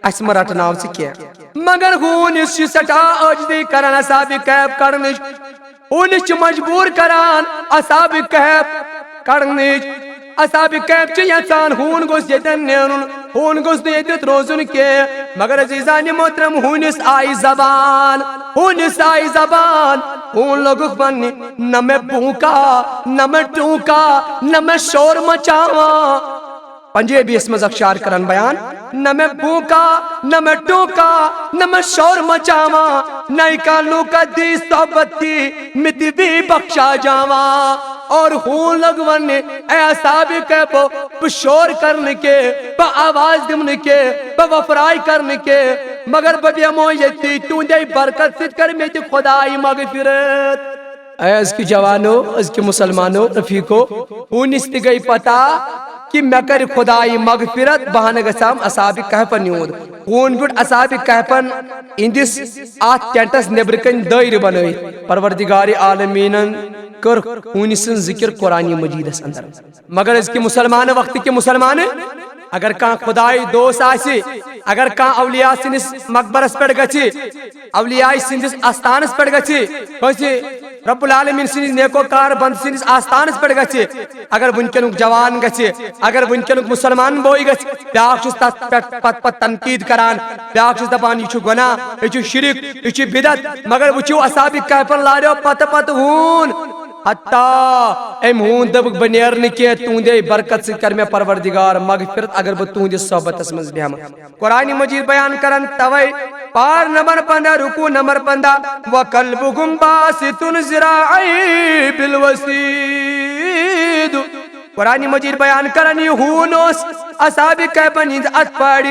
اسہِ مہ رٹناو ژٕ کینٛہہ۔ مگر ہوٗنِس چھِ سٮ۪ٹھاہ عٲجزی کران اصحاب کہف کڑنٕچ۔ ہوٗنِس چھِ مجبوٗر کران اصحاب کہف کڑنٕچ۔ اصحاب کہف چھِ یژھان ہوٗن گوٚژھ ییٚتٮ۪ن نیرُن، ہوٗن گوٚژھ نہٕ ییٚتٮ۪تھ روزُن کینٛہہ۔ مگر عزیزانِ محترم، ہوٗنِس آیہِ زبان، ہوٗنِس آیہِ زبان۔ ہوٗن لوٚگُکھ وننہِ، "نہ میں بھوٗکا، نہ میں ٹوٗکا، نہ میں شور مچاواں۔" پنجابیس منٛز اکھ شعر کران بیان، "نہ میں بھوٗکا، نہ میں ٹوٗکا، نہ میں شور مچاواں، نہ کانٛہہ لوٗکا دی صحبت دی، مےٚ تہِ بی بخشا جاواں۔" اور ہوٗن لوٚگ وننہِ، اے اصحاب کہفو، بہٕ شور کرنہٕ کے، بہٕ آواز دِمہٕ نہٕ کے، بہٕ وفراے کرنہٕ کے، مگر بہٕ بیٚہمو ییٚتی، تُہنٛدے برکت سۭتۍ کر مےٚ تہِ خداے مغفرت۔ اے أزکہِ جوانو، أزکہِ مسلمانو، رفیقو، ہوٗنِس تہِ گٔے پتہ کہِ مےٚ کرِ خداے مغفرت، بہٕ ہن گژھم اصحاب کہفن یوٗر۔ ہوٗن بیوٗٹھ اصحاب کہفن اِہِنٛدِس اتھ ٹینٹس نیبرٕ کنۍ دٲیرٕ بنٲوِتھ۔ پروردگار عالمیٖنن کٔر ہوٗنۍ سٕنٛز ذِکر قرآن مجیدس اندر۔ مگر أزکہِ مسلمانہٕ، وقتہٕ کہِ مسلمانہٕ، اگر کانٛہہ خداے دوس آسہِ، اگر کانٛہہ اولیاء سٕنٛدِس مقبرس پٮ۪ٹھ گژھِ، اولیاء سٕنٛدِس آستانس پٮ۪ٹھ گژھِ، کٲنٛسہِ رب العالمین سٕنٛدِس نیکوکار بندٕ سٕنٛدِس آستانس پٮ۪ٹھ گژھِ، اگر وٕنکیٚنُک جوان گژھِ، اگر وٕنکیٚنُک مسلمان بوے گژھِ، بیٛاکھ چھُس تتھ پٮ۪ٹھ پتہٕ پتہٕ تنقید کران، بیٛاکھ چھُس دپان، یہِ چھُ گۄناہ، یہِ چھُ شرک، یہِ چھُ بدعت۔ مگر وٕچھِو، اصحاب کہفن لاریو پتہٕ پتہٕ ہوٗن، حتیٰ أمۍ ہوٗن دوٚپُکھ، بہٕ نیرٕ نہٕ کینٛہہ، تُہنٛدے برکت سۭتۍ کر مےٚ پروردگار مغفرت، اگر بہٕ تُہنٛدِس صحبتس منٛز بیٚہمہٕ۔ قرآن مجید بیان کران توے پار نمبر پندہ، رکوع نمبر پندہ، وقلبهم باسط ذراعيه بالوصيد۔ قرآن مجید بیان کران، یہِ ہوٗن اوس اصحاب کہفن ہٕنٛز اتھ پارِ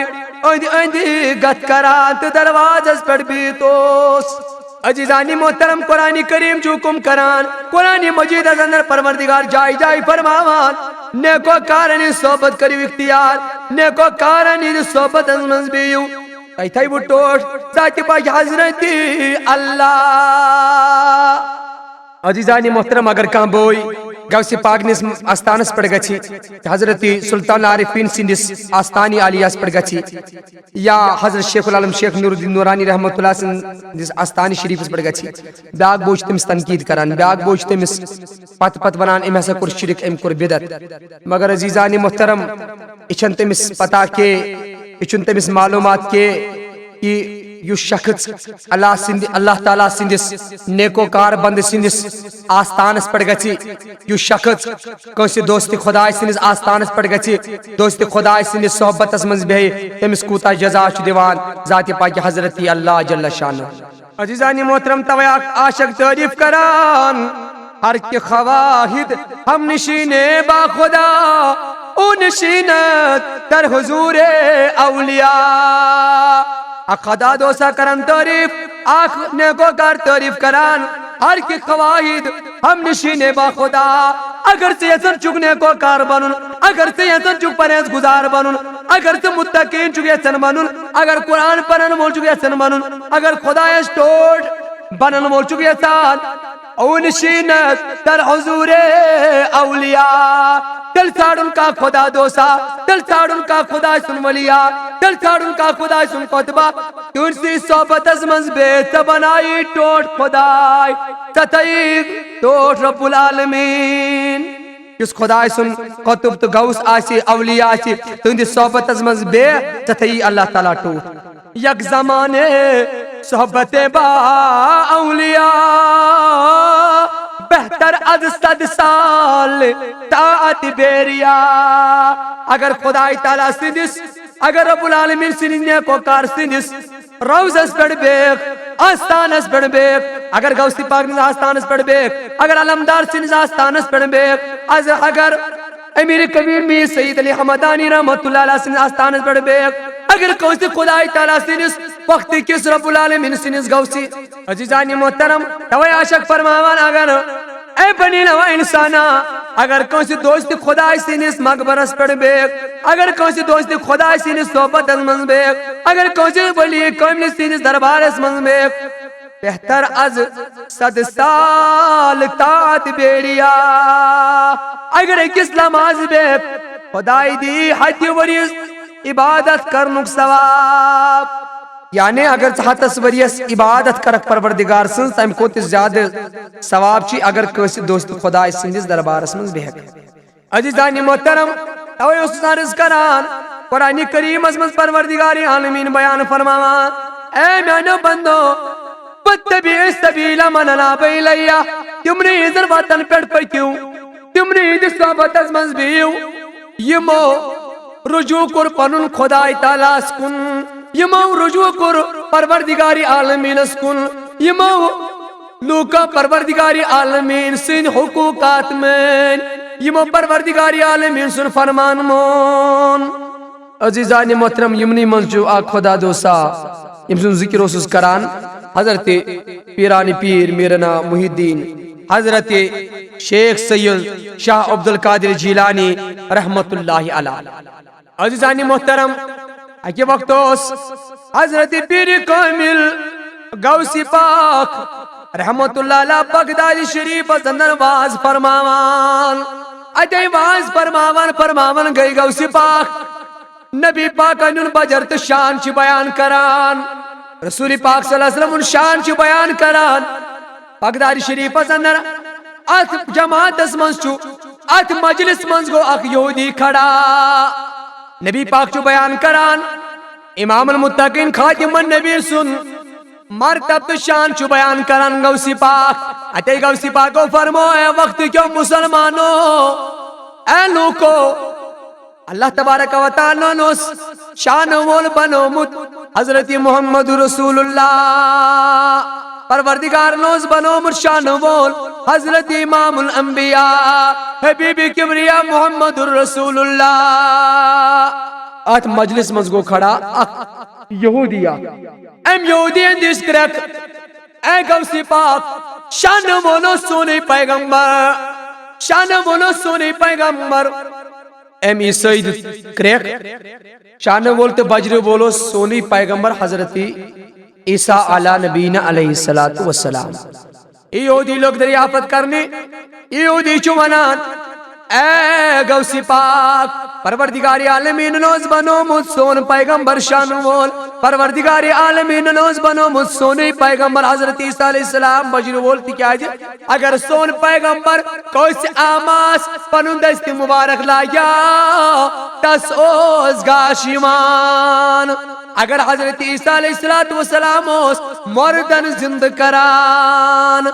أنٛدۍ أنٛدۍ گتھ کران تہٕ دروازس پٮ۪ٹھ بِہِتھ اوس۔ عزیزان محترم، قرآن کریم چھُ حکم کران، قرآن مجیدس اندر پروردگار جایہِ جایہِ فرماوان، نیکوکارن ہٕنٛز صحبت کٔرِو اختیار، نیکوکارن ہٕنٛدِس صحبتس منٛز بِہِو۔ تۄہہِ تھٲیوٕ ٹوٹھ ذاتِ پاک حضرت اللہ۔ عزیزان محترم، اگر کانٛہہ بوے غوث پاک نِس آستانس پٮ۪ٹھ گژھِ، حضرت سلطان عارفین سٕنٛدِس آستانِ عالیہس پٮ۪ٹھ گژھِ، یا حضرت شیخ العالم شیخ نور الدین نورانی رحمۃ اللہ سٕنٛدِس آستانِ شریفس پٮ۪ٹھ گژھِ، بیٛاکھ بوے چھُ تٔمِس تنقید کران، بیٛاکھ بوے چھُ تٔمِس پتہٕ پتہٕ ونان، أمۍ ہسا کوٚر شرک، أمۍ کوٚر بدعت۔ مگر عزیزان محترم، یہِ چھَنہٕ تٔمِس پتہ کہِ، یہِ چھُنہٕ تٔمِس معلوٗمات کہِ، کہِ یُس شخص اللہ سٕنٛدِ، اللہ تعالیٰ سٕنٛدِس نیکوکار بندٕ سٕنٛدِس آستانس پٮ۪ٹھ گژھِ، یُس شخص کٲنٛسہِ دوستِ خداے سٕنٛدِس آستانس پٮ۪ٹھ گژھِ، دوستِ خداے سٕنٛدِس صحبتس منٛز بیٚہہِ، تٔمِس کوٗتاہ جزا چھُ دِوان ذاتِ پاکہِ حضرت اللہ جل شانہ۔ عزیزان محترم، توے اکھ عاشق تعریف کران، ہر کہ خواہد ہم نشین با خدا، او نشینت در حضور اولیاء۔ اکھ خدا دوسا کران تعریف، اکھ نیکوکار تعریف کران، ہر کہ خواہد ہم نشین با خدا۔ اگر ژٕ یژھان چھُکھ نیکوکار بنُن، اگر ژٕ یژھان چھُکھ پرہیز گزار بنُن، اگر ژٕ متقین چھُکھ یژھان بنُن، اگر قرآن پرن وول چھُکھ یژھان بنُن، اگر خدایس ٹوٹھ بنن وول چھُکھ یژھان، او نشینت در حضور اولیاء، تیٚلہِ ژھانڈُن کانٛہہ خدا دوسا، تیٚلہِ ژھانڈُن کانٛہہ خداے سُنٛد ولیا، تیٚلہِ ژھانڈُن کانٛہہ خداے سُنٛد قطبہ، تِہنٛدسٕے صحبتس منٛز بیٚہہ، ژےٚ بنایی ٹوٹھ خداے، ژےٚ تھایی ٹوٹھ رب العالمین۔ یُس خداے سُنٛد قطب تہٕ غوث آسہِ، اولیاء آسہِ، تُہنٛدِس صحبتس منٛز بیٚہہ، ژےٚ تھایی اللہ تعالیٰ ٹوٹھ۔ یک زمانے صحبت با اولیاء، بہتر از صد سال طاعت بیریا۔ اگر خداے تعالیٰ سٕنٛدِس، اگر رب العالمین سٕنٛدِس نیکوکار سٕنٛدِس روضس پٮ۪ٹھ بیٚہہ، آستانس پٮ۪ٹھ بیٚہہ، اگر غوث پاک سٕنٛدِس آستانس پٮ۪ٹھ بیٚہہ، اگر علمدار سٕنٛدِس آستانس پٮ۪ٹھ بیٚہہ، از اگر امیر کبیر میر سید علی حمدانی رحمت اللہ علیہ سٕنٛدِس آستانس پٮ۪ٹھ بیٚہہ، اگر کٲنٛسہِ خداے تعالیٰ سٕنٛدِس وقت کِس رب العالمین سٕنٛدِس غوثی عزیزان محترم، توے عاشق فرماوان، اگر اے بنی نوع انسانا، اگر کٲنٛسہِ دوستِ خداے سٕنٛدِس مقبرس پٮ۪ٹھ بیٚہہ، اگر کٲنٛسہِ دوستِ خداے سٕنٛدِس صحبتس منٛز بیٚہہ، اگر کٲنٛسہِ ولی کٲملہِ سٕنٛدِس دربارس منٛز بیٚہہ، بہتر از صد سال طاعت بیریا۔ اگر أکِس لمحس بیٚہہ، خداے دی ہتہِ ؤریِس عبادت کرنُک ثواب۔ یعنی اگر ژٕ ہتس ؤریس عبادت کرکھ پروردگار سٕنٛز، تمہِ کھۄتہٕ تہِ زیادٕ ثواب چھُ اگر کٲنٛسہِ دوستِ خداے سٕنٛدِس دربارس منٛز بیٚہکھ۔ عزیزان محترم، توے اوسُس عرض کران، قرآن کریمس منٛز پروردگار عالمین بیان فرماوان، اے میانیو بندو، واتبع سبیل من اناب الیہ، تِمنٕے ہٕنٛزن وتن پٮ۪ٹھ پٔکِو، تِمنٕے ہٕنٛدِس صحبتس منٛز بِہِو، یِمو رجوع کوٚر پنُن خداے تعالیٰ ہس کُن، یِمو رجوع کوٚر پروردگار عالمینس کُن، یِمو لوٗکو پروردگار عالمین سٕنٛدۍ حقوٗقات مٲنۍ، یِمو پروردگار عالمین سُنٛد فرمان مون۔ عزیزان محترم، یِمنٕے منٛز چھُ اکھ خدا دوسا، ییٚمۍ سُنٛد ذِکِر اوسُس کران، حضرت پیران پیر میرنا محی الدین، حضرت شیخ سید شاہ عبد القادر جیلانی رحمت اللہ علیہ۔ عزیزان محترم، اکہِ وقتہٕ اوس حضرت پیر کامل غوث پاک رحمت اللہ علیہ بغداد شریفس اندر واز فرماوان۔ اتے واز فرماوان فرماوان گٔے غوث پاک نبی پاکن ہُنٛد بجر تہٕ شان چھِ بیان کران۔ رسول پاک صلی اللہ علیہ وسلم ہُنٛد شان چھِ بیان کران۔ پگداری شریفس اندر اتھ جماعتس منٛز چھُ، اتھ مجلس منٛز گوٚو اکھ یہودی کھڑا۔ نبی پاک چھُ بیان کران، امام المتقین خاتم النبی سُنٛد مرتب تہٕ شان چھُ بیان کران غوث پاک۔ اتے غوث پاکو فرمو، اے وقت کیو مسلمانو، اے لوکو، اللہ تبارک و تعالیٰ ہن اوس شان وول بنومُت حضرت محمد رسول اللہ۔ پروردگار ہن اوس بنومُت شان وول حضرت امام الانبیاء حبیب کبریا محمد رسول اللہ۔ اتھ مجلس منٛز گوٚو کھڑا اکھ یہودی اکھ۔ أمۍ یہودین دِژ کرٛٮ۪کھ، اے غوث پاک، شان وول اوس سونُے پیغمبر، شان وول اوس سونُے پیغمبر۔ أمۍ عیسٲے دیُت کرٛٮ۪کھ، شان وول تہٕ بجرِ وول اوس سونُے پیغمبر حضرت عیسیٰ علیٰ نبینا علیہ الصلوۃ والسلام۔ یہودی لوٚگ دریافت کرنہِ، یہودی چھُ ونان، اے غوث پاک، پروردگار عالمین اوس بنومُت سون پیغمبر شان وول، پروردگار عالمین اوس بنومُت سونُے پیغمبر حضرت عیسیٰ علیہ السلام بجرِ وول، تِکیازِ اگر سون پیغمبر کٲنٛسہِ آماس پنُن دست مبارک لاگیا، تس اوس گاش یِوان۔ اگر حضرت عیسیٰ علیہ الصلوۃ والسلام اوس مردن زندٕ کران،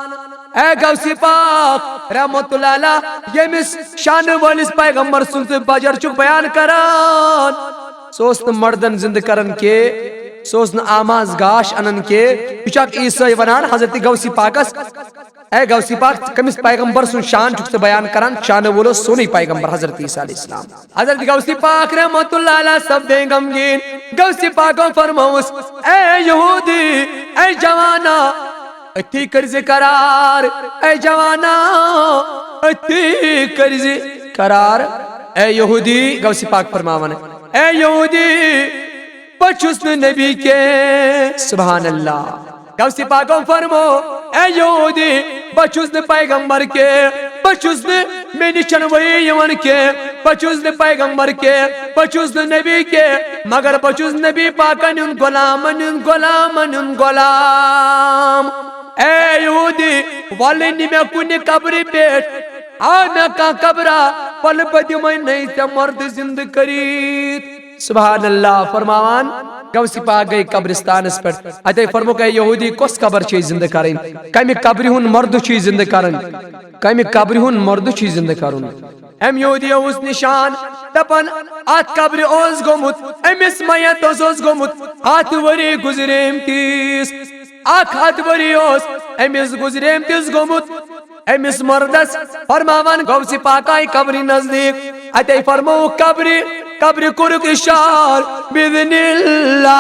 اے غوث پاک رحمت اللہ علیہ، ییٚمِس شان وٲلِس پیغمبر سُنٛد ژٕ بجر چھُکھ بیان کران، سُہ اوس نہٕ مردن زندٕ کران کینٛہہ، سُہ اوس نہٕ آماس گاش انان کینٛہہ۔ یہِ چھُ اکھ عیسٲے ونان حضرت غوث پاکس، اے غوث پاک، ژٕ کٔمِس پیغمبر سُنٛد شان چھُکھ ژٕ بیان کران؟ شان وول اوس سونُے پیغمبر حضرت عیسیٰ علیہ السلام۔ حضرت غوث پاک رحمت اللہ علیہ سپدے غمگیٖن۔ غوث پاکو فرمووُس، اے یہودی، اے جوانا، أتھی کٔرزِ قرار، اے جوانا، أتھی کٔرزِ قرار۔ اے یہودی، غوث پاک فرماوان، اے یہودی، بہٕ چھُس نہٕ نبی کینٛہہ۔ سبحان اللہ۔ غوث پاکو فرمو، اے یہودی، بہٕ چھُس نہٕ پیغمبر کینٛہہ، بہٕ چھُس نہٕ، مےٚ نِش چھَنہٕ وحی یِوان کینٛہہ، بہٕ چھُس نہٕ پیغمبر کینٛہہ، بہٕ چھُس نہٕ نبی کینٛہہ، مگر بہٕ چھُس نبی پاکن ہُنٛد غلامن ہُنٛد غلامن ہُنٛد غلام۔ اے یہودی، ولہٕ نہِ مےٚ کُنہِ قبرِ پٮ۪ٹھ، آ مےٚ کانٛہہ قبرا، ولہٕ بہٕ دِمے نَے ژےٚ مردٕ زندٕ کٔرِتھ۔ سبحان اللہ، فرماوان، غوث پاک گٔے قبرستانس پٮ۪ٹھ۔ اتے فرموکھ، اے یہودی، کۄس قبر چھے زندٕ کرٕنۍ؟ کمہِ قبرِ ہُنٛد مردٕ چھُے زندٕ کرُن؟ کمہِ قبرِ ہُنٛد مردٕ چھُے زندٕ کرُن؟ أمۍ یہودی اوس نشان، دپان، اتھ قبرِ اوس گوٚمُت، أمِس میتس اوس گوٚمُت ہتھ ؤری گُزریمتِس۔ اکھ ہتھ ؤری اوس أمِس گُزریمتِس گوٚمُت۔ أمِس مردس فرماوان غوث پاک آیہِ قبرِ نزدیٖک، اتے فرمووُکھ قبرِ، قبرِ کوٚرُکھ اِشار بِإِذْنِ اللَّهِ۔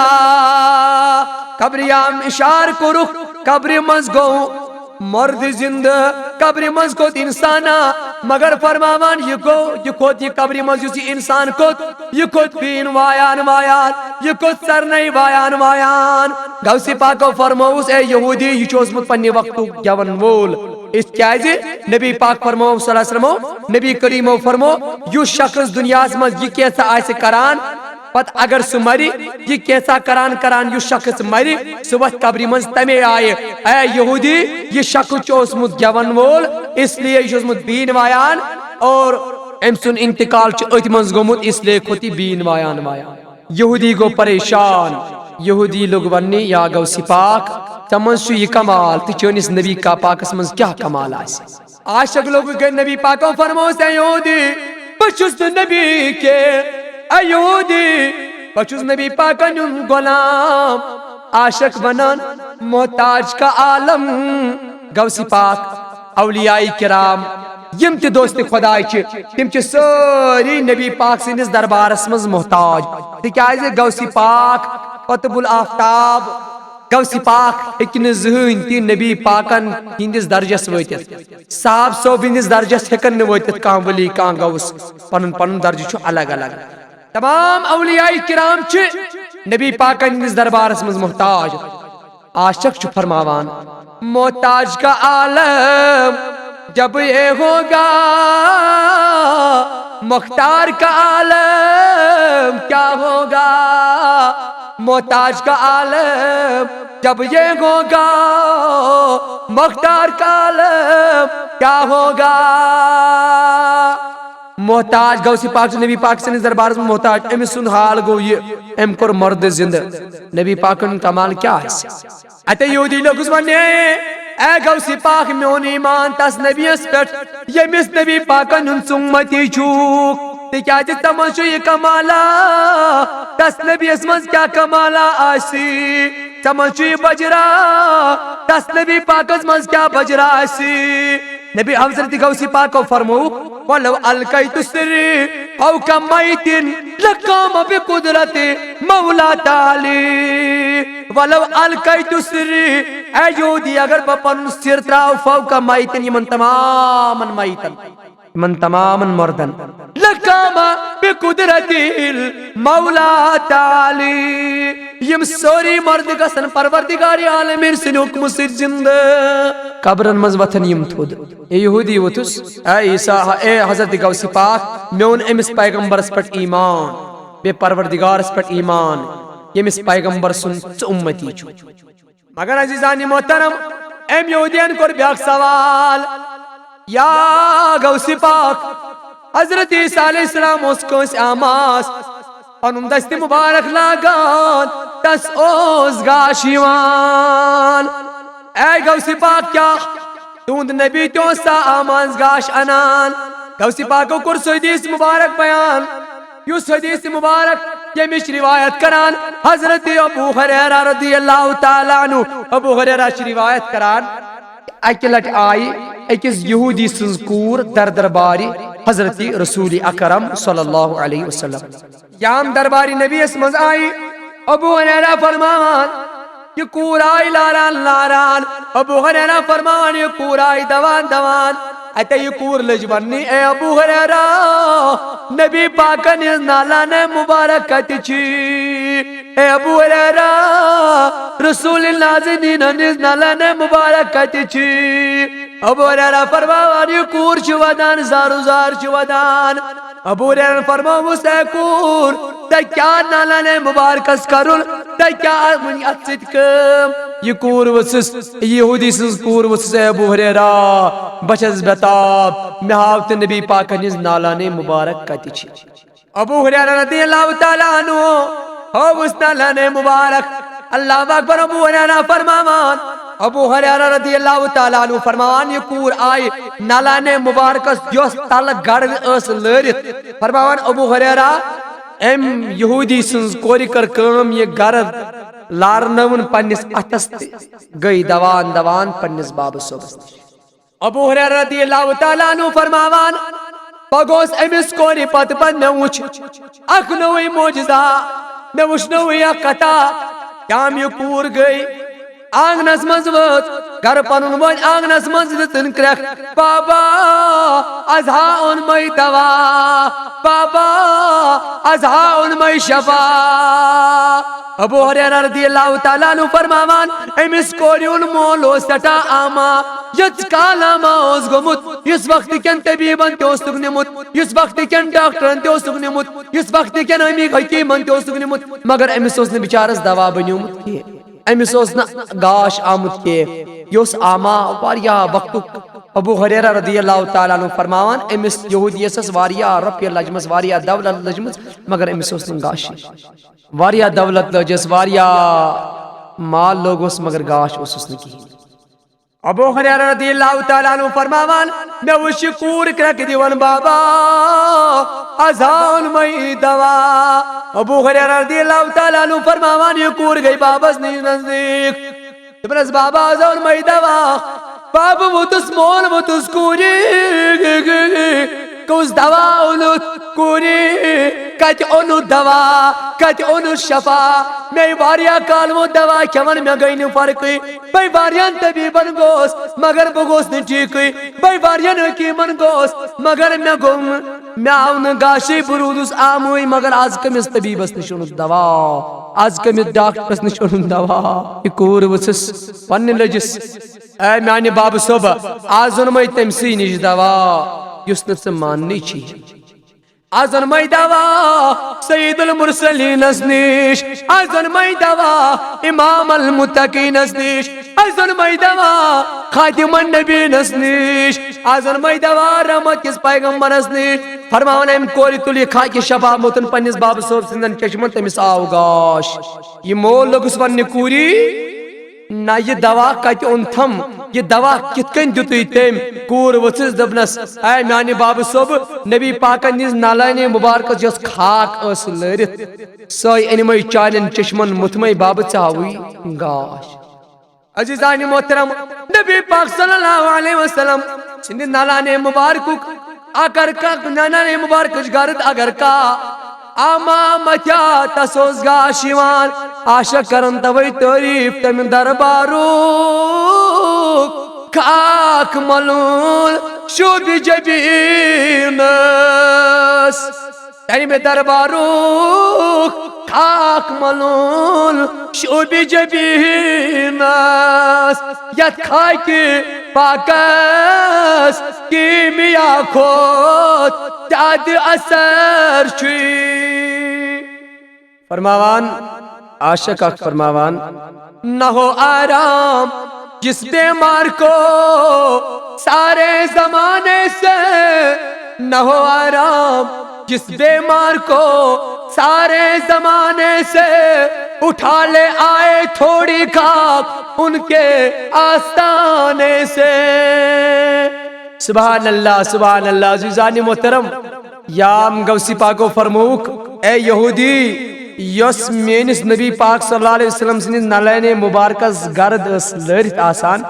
قبرِ آم اِشار کوٚرُکھ، قبرِ منٛز گوٚو مرد زندٕ، قبرِ منٛز کھوٚت اِنسانا، مگر فرماوان یہِ گوٚو، یہِ کھوٚت یہِ قبرِ منٛز یُس یہِ اِنسان کھوٚت، یہِ کھوٚت بیٖن وایان وایان، یہِ کھوٚت سرنے وایان وایان۔ غوث پاکو فرمووُس، اے یہودی، یہِ چھُ اوسمُت پننہِ وقتُک گٮ۪ون وول۔ اس کیازِ نبی پاک فرمو صلی اللہ علیہ وسلمو، نبی کریمو فرمو، یُس شخص دنیاہس منٛز یہِ کینٛژھا آسہِ کران، پتہٕ اگر سُہ مرِ، یہِ کینٛژھا کران کران یُس شخص مرِ، سُہ وۄتھِ قبرِ منٛز تمے آیہِ۔ اے یہودی، یہِ شخص چھُ اوسمُت گٮ۪ون وول، اس لیے یہِ چھُ اوسمُت بیٖن وایان، اور أمۍ سُنٛد انتقال چھُ أتھۍ منٛز گوٚمُت، اس لیے کھوٚت یہِ بیٖن وایان وایان۔ یہودی گوٚو پریشان۔ یہودی لوٚگ وننہِ، یا غوث پاک، ژےٚ منٛز چھُ یہِ کمال تہٕ چٲنِس نبی کا پاکس منٛز کیٛاہ کمال آسہِ؟ عاشق لوٚگ گٔے نبی پاکو فرمووُس، اے یہودی، بہٕ چھُس نہٕ نبی کینٛہہ۔ اے یہودی، بہٕ چھُس نبی پاکن ہُنٛد غلام۔ عاشق ونان، محتاج کا عالم، غوث پاک، اولیاء کرام، یِم تہِ دوست خداے چھِ، تِم چھِ سٲری نبی پاک سٕنٛدِس دربارس منٛز محتاج، تِکیازِ غوث پاک، قطب الآفتاب، غوث پاک ہیٚکہِ نہٕ زٕہٕنۍ تہِ نبی پاکن ہٕنٛدِس درجس وٲتِتھ۔ صاحب صٲب ہٕنٛدِس درجس ہیٚکن نہٕ وٲتِتھ کانٛہہ ولی، کانٛہہ غوث۔ پنُن پنُن درجہٕ چھُ الگ الگ۔ تمام اولیاء کرام چھِ نبی پاکن ہٕنٛدِس دربارس منٛز محتاج۔ عاشق چھُ فرماوان، محتاج کا عالم، جب یہ ہوگا مختار کا عالم کیا ہوگا؟ محتاج کا عالم جب یہ ہوگا مختار کا عالم کیا ہوگا؟ محتاج غوث پاک چھُ نبی پاک سٕنٛدِس دربارس منٛز محتاج۔ أمۍ سُنٛد حال گوٚو یہِ، أمۍ کوٚر مردٕ زِنٛدٕ۔ نبی پاکن کمال کیٛاہ آسہِ؟ اتے یہودی لوٚگُس وننہِ، اے غوث پاک، میون ایمان تس نبیس پٮ۪ٹھ، ییٚمِس نبی پاکن ہُنٛد ژٕ اُمتی چھُکھ۔ تِکیازِ ژےٚ منٛز چھُ یہِ کمالا، تس نبیس منٛز کیٛاہ کمالا آسہِ؟ ژےٚ منٛز چھُ یہِ بجرا، تس نبی پاکس منٛز کیٛاہ بجرا آسہِ؟ نبی حضرت غوث پاکو فرموو، "ولو القیت سری فوق میت لقام بقدرت مولا تعالی۔ ولو القیت سری"، اے یہودی، اگر بہٕ پنُن سِر تراو فوق میت، یِمن تمامن میتن، یِمن تمامن مردن، لقام بقدرت مولا تعالی، یِم سٲری مردٕ گژھن پروردگار عالمین سٕنٛدِ حُکمہٕ سۭتۍ زِندٕ۔ قبرن منٛز وۄتھن یِم تھوٚد۔ اے یہودی ووٚتھُس، اے عیسیٰ، اے حضرت غوث پاک، مےٚ اوٚن أمِس پیغمبرس پٮ۪ٹھ ایمان، بیٚیہِ پروردگارس پٮ۪ٹھ ایمان، ییٚمِس پیغمبر سُنٛد ژٕ اُمتی چھُکھ۔ مگر عزیزان محترم، أمۍ یہودین کوٚر بیٛاکھ سوال، یا غوث پاک، حضرت عیسیٰ علیہ السلام اوس کٲنٛسہِ اعماس پنُن دستِ مبارک لاگان، تس اوس گاش یِوان۔ اے غوث پاک، کیٛاہ تُہُنٛد نبی تہِ اوس سا اعماس گاش انان؟ غوث پاکو کوٚر سُہ حدیث مبارک بیان، یُس حدیث مبارک ییٚمِچ روایت کران حضرت ابو ہریرہ رضی اللہ تعالیٰ عنہ۔ ابو ہریرہ چھِ روایت کران، اکہِ لٹہِ آیہِ أکِس یہودی سٕنٛز کوٗر در دربارِ حضرت رسول اکرم صلی اللہ علیہ وسلم۔ یام دربارِ نبیَس منٛز آیہِ ابو ہریرہ فرماوان، یہِ کوٗر آیہِ لاران لاران۔ ابو ہریرہ فرماوان، یہِ کوٗر آیہِ دوان دوان۔ اتے یہِ کوٗر لٔج وننہِ، اے ابو ہریرہ، نبی پاکن ہٕنٛز نالانہ مبارک کتہِ چھِ؟ اے ابو ہریرہ، رسول نازنین ہٕنٛز نالانہ مبارک کتہِ چھِ؟ ابو ہریرہ فرماوان، یہِ کوٗر چھِ ودان، زارٕ زار چھِ ودان۔ ابو ہریرہ فرماوُس، اے کوٗر، تۄہہِ کیٛاہ نالانہ مبارکس کرُن؟ تۄہہِ کیٛاہ وُنہِ اتھ سۭتۍ کٲم؟ یہِ کوٗر ؤژھٕس، یہودی سٕنٛز کوٗر ؤژھٕس، اے ابو ہریرہ، بہٕ چھَس بے تاب، مےٚ ہاو تہٕ نبی پاکن ہٕنٛز نالانہ مبارک کتہِ چھِ؟ ابو ہریرہ رضی اللہ تعالیٰ عنہ ہٲوٕس نالانہ مبارک۔ اللہ اکبر، ابو ہریرہ فرماوان، ابو ہریرہ رضی اللہ تعالیٰ عنہ فرماوان، یہِ کوٗر آیہِ نالانہ مبارکس، یۄس تلہٕ گرد ٲس لٲرِتھ۔ فرماوان ابو ہریرہ، أمۍ یہودی سٕنٛز کورِ کٔر کٲم، یہِ گرد لارنٲوٕن پننِس اتھس تہٕ گٔے دوان دوان پننِس بابہٕ صٲبس نِش۔ ابو ہریرہ رضی اللہ تعالیٰ عنہ فرماوان، بہٕ گوس أمِس کورِ پتہٕ پتہٕ، مےٚ وُچھ اکھ نوٚوُے معجزہ، مےٚ وُچھ نوٚوُے اکھ کتھا۔ کیٛاہ یہِ کوٗر گٔے آنگنس منٛز وٲژ، گرٕ پنُن وٲژ آنگنس منٛز، دِژٕن کرٛٮ۪کھ، "بابا، از ہا اوٚن مے دوا، بابا، از ہا اوٚن مے شفا۔" ابو ہریرہ رضی اللہ تعالیٰ عنہ فرماوان، أمِس کورِ ہُنٛد مول اوس سٮ۪ٹھاہ اعمیٰ، ییٖتِس کال اعمیٰ اوس گوٚمُت، یُس وقتہٕ کٮ۪ن طبیٖبن تہِ اوسُکھ نیوٗمُت، یُس وقتہٕ کٮ۪ن ڈاکٹرن تہِ اوسُکھ نیوٗمُت، یُس وقتہٕ کٮ۪ن امیٖر حکیٖمن تہِ اوسُکھ نیوٗمُت، مگر أمِس اوس نہٕ بِچارس دوا بنیومُت کینٛہہ، أمِس اوس نہٕ گاش آمُت کینٛہہ۔ یہِ اوس اعمیٰ واریاہ وقتُک۔ ابو ہریرہ رضی اللہ تعالیٰ عنہ فرماوان، أمِس یہودیس ٲس واریاہ رۄپیہِ لجمٕژ، واریاہ دولت لٔجمٕژ، مگر أمِس اوس نہٕ گاشٕے۔ واریاہ دولت لٔجِس، واریاہ مال لوٚگُس، مگر گاش اوسُس نہٕ کِہیٖنۍ۔ ابو ہریرہ رضی اللہ تعالیٰ عنہ فرماوان، مےٚ وُچھ یہِ کوٗر کرٛٮ۪کہٕ دِوان، "بابا، از ہا اوٚن مے دوا۔" ابو ہریرہ رضی اللہ تعالیٰ عنہ فرماوان، یہِ کوٗر گٔے بابس نِش نزدیٖک۔ دوٚپنس، "بابا، از اوٚن مے دوا۔" بابہٕ ووٚتُس، مول ووٚتُس، کوٗرِ، کُس دوا اوٚنُتھ؟ کوٗرِ، کتہِ اوٚنُتھ دوا؟ کتہِ اوٚنُتھ شفا؟ مےٚ واریاہ کال ووت دوا کھٮ۪وان، مےٚ گٔے نہٕ فرقٕے۔ بہٕ واریاہن طبیٖبن گوس، مگر بہٕ گوس نہٕ ٹھیٖکٕے۔ بہٕ واریاہن حکیٖمن گوس، مگر مےٚ گوٚو نہٕ، مےٚ آو نہٕ گاشٕے۔ بہٕ روٗدُس آمٕے، مگر از کٔمِس طبیٖبس نِش اوٚنُتھ دوا؟ از کٔمِس ڈاکٹرس نِش اوٚنُتھ دوا؟ یہِ کوٗر ؤژھٕس پننہِ لٔجِس۔ اے میانہِ بابہٕ صٲب، از اوٚنمَے تٔمۍ سٕے نِش دوا یُس نہٕ ژٕ ماننٕے چھِی۔ از اوٚنمَے دوا سید المرسلینس نِش، از اوٚنمَے دوا امام المتقینس نِش، از اوٚنمَے دوا خاتم النبینس نِش، از اوٚنمَے دوا رحمت کِس پیغمبرس نِش۔ فرماوان أمۍ کورِ تُل یہِ خاکہِ شفا مُتُن پننِس بابہٕ صٲب سٕنٛدٮ۪ن چشمن، تٔمِس آو گاش۔ یہِ مول لوٚگُس وننہِ، کوٗری، نہ، یہِ دوا کتہِ اوٚنتھم؟ یہِ دوا کِتھ کٔنۍ دیُتُے تٔمۍ؟ کوٗر ؤژھٕس، دوٚپنس، اے میانہِ بابہٕ صٲب، نبی پاکن دِژ نالانہِ مُبارکس یۄس خاک ٲس لٲرِتھ، سۄے أنمَے چانٮ۪ن چشمن، مُتھمَے بابہٕ، ژےٚ آوُے گاش۔ عزیزانِ محترم، نبی پاک صلی اللہ علیہ وسلم سٕنٛدِ نالانہِ مُبارکُک اگر کانٛہہ نالانہِ مُبارکٕچ گرد اگر کانٛہہ آما متھیا، تس اوس گاش یِوان۔ عاشق کرن توے تعریف تمہِ دربارُک، خاک ملوٗل شوبہِ جبینس۔ تمہِ دربارُک خاک ملوٗل شوبہِ جبینس، یتھ خاکہِ پاکس کیمیا کھۄتہٕ زیادٕ اثر چھُے۔ فرماوان، عاشق اکھ فرماوان، نہ ہو آرام جس بیمار کو سارے زمانے سے، نہ ہو آرام جس بیمار کو سارے زمانے سے، اٹھا لے آئے تھوڑی خاک ان کے آستانے سے۔ سبحان اللہ، سبحان اللہ، عزیزانِ محترم۔ یام غوثِ پاکو فرمووُکھ، اے یہودی، یۄس میٲنِس نبی پاک صلی اللہ علیہ وسلم سٕنٛدِس نالانہِ مُبارکس گرد ٲس لٲرِتھ آسان،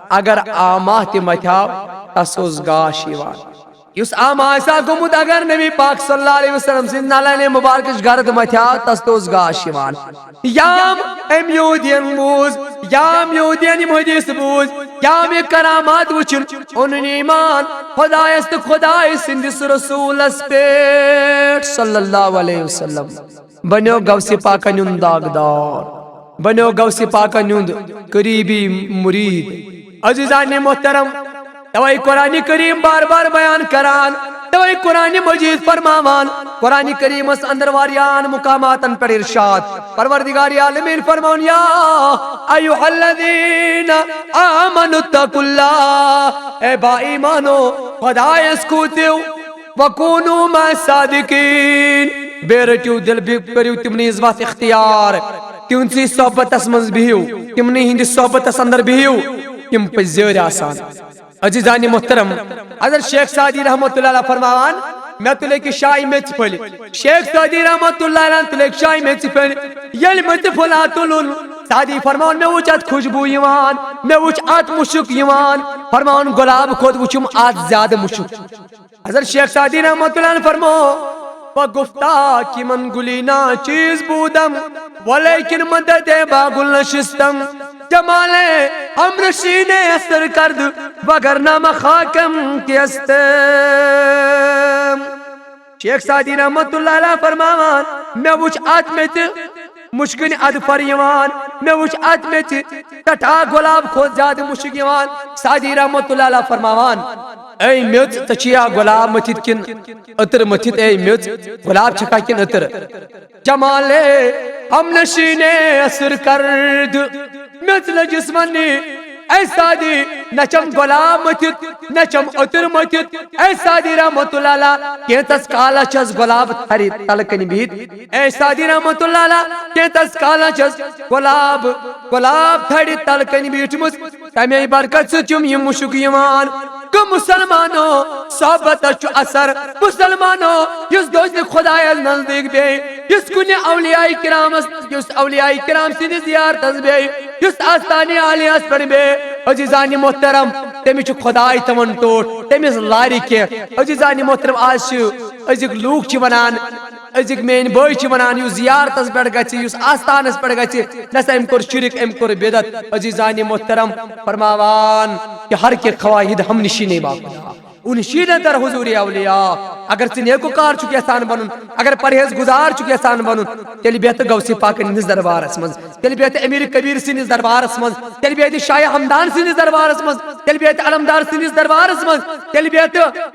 اگر آما تہِ متھیاو، تس اوس گاش یِوان۔ یُس آما آسہِ ہا گوٚمُت، اگر نبی پاک صلی اللہ علیہ وسلم سٕنٛدِ نالانہِ مُبارکٕچ گرد متھیاو، تس تہِ اوس گاش یِوان۔ یام أمۍ یہودین بوٗز، یام یہودین یِم حدیث بوٗز، یام یہِ کرامات وٕچھِن، اوٚنُن ایمان خۄدایس تہٕ خۄدایہِ سٕنٛدِس رسوٗلس پٮ۪ٹھ صلی اللہ علیہ وسلم۔ بنیو غوثِ پاکن ہُنٛد داغدار، بنیو غوثِ پاکن ہُنٛد قریبی مرید۔ عزیزانِ محترم، توے قرآن کریم بار بار بیان کران، توے قرآن مجید فرماوان، قرآن کریمس اندر واریاہن مقاماتن پٮ۪ٹھ ارشاد، پروردگار عالمین فرماوان، یا ایھا الذین آمنوا اتقوا اللہ، اے با ایمانو، خدایس کھوژِو، وکونوا مع الصادقین، بیٚیہِ رٔٹِو دِل، بیٚیہِ کٔرِو تِمنٕے ہٕنٛز وتھ اختیار، تِہنٛدسٕے صحبتس منٛز بِہِو، تِمنٕے ہٕنٛدِس صحبتس اندر بِہِو، تِم پٔزۍ زیٲرۍ آسان۔ عزیزانِ محترم، حضرت شیخ سعدی رحمتہ اللہ علیہ فرماوان، مےٚ تُلۍ أکِس جایہِ میٚژِ پھٔلۍ۔ شیخ سعدی رحمتہ اللہ علیہ تُلۍ أکِس جایہِ میٚژِ پھٔلۍ۔ ییٚلہِ میٚژِ پھوٚلہ تُلُن، سعدی فرماوان، مےٚ وُچھ اتھ خوشبو یِوان، مےٚ وُچھ اتھ مُشُک یِوان۔ فرماوان، گۄلاب کھۄتہٕ وُچھُم اتھ زیادٕ مُشُک۔ حضرت شیخ سعدی رحمتہ اللہ علیہ فرمو، و گفتا کہ من گلی ناچیز بودم، ولیکن مدد باغ نشستم۔ جمال امرشین اثر کرد، وگرنہ من خاکم کہ استم۔ شیخ سعدی رحمتہ اللہ علیہ فرماوان، مےٚ وُچھ اتھ میٚژِ مُشکِنۍ اَدفر یِوان، مےٚ وُچھ اتھ میٚژِ ٹٹھا گۄلاب کھۄتہٕ زیادٕ مُشُک یِوان۔ سعدی رحمتہ اللہ علیہ فرماوان، اے میٚژ، ژےٚ چھِیا گۄلاب مٔتھِتھ کِنہٕ عطر مٔتھِتھ؟ اے میٚژ، گۄلاب چھکھا کِنہٕ عطر؟ جمال ہم نشین اثر کرد۔ میٚژ لٔجِس وننہِ، اے سعدی، نہ چھم گۄلاب مٔتھِتھ، نہ چھم عطر مٔتھِتھ۔ اے سعدی رحمتہ اللہ علیہ، کینٛژس کالس چھس گۄلاب تھرِ تلہٕ کنہِ بِہِتھ۔ اے سعدی رحمتہ اللہ علیہ، کینٛژس کالس چھس گۄلاب، گۄلاب تھرِ تلہٕ کنہِ بیٖٹھمٕژ۔ تمے برکت سۭتۍ چھُم یہِ مُشُک یِوان۔ گوٚو مسلمانو، صحبتس چھُ اثر۔ مسلمانو، یُس گوٚژھ نہٕ خدایس نزدیٖک بیٚہہِ، یُس کُنہِ اولیاء کرامس، یُس اولیاء کرام سٕنٛدِ زیارتس بیٚہہِ، یُس آستانِ عالیہس پٮ۪ٹھ بیٚہہِ، عزیزانِ محترم، تٔمِس چھُ خداے تھاوان ٹوٹھ، تٔمِس لارِ کینٛہہ۔ عزیزانِ محترم، آز چھِ أزِکۍ لوٗکھ چھِ ونان، أزِکۍ میٲنۍ بٲے چھِ ونان، یُس زیارتس پٮ۪ٹھ گژھِ، یُس آستانس پٮ۪ٹھ گژھِ، نسا أمۍ کوٚر شرک، أمۍ کوٚر بدعت۔ عزیزانِ محترم، فرماوان کہ ہر کے خواہد ہم نشینے با خدا۔ انشیدہ در حضور اولیاء۔ اگر ژٕ نیکوکار چھُکھ یژھان بنُن، اگر پرہیز گزار چھُکھ یژھان بنُن، تیٚلہِ بیٚہہ تہٕ غوث پاکن ہٕنٛدِس دربارس منٛز، تیٚلہِ بیٚہہ تہٕ امیر کبیر سٕنٛدِس دربارس منٛز، تیٚلہِ بیٚہہ تہٕ شاہ ہمدان سٕنٛدِس دربارس منٛز، تیٚلہِ بیٚہہ تہٕ علمدار سٕنٛدِس دربارس منٛز، تیٚلہِ بیٚہہ تہٕ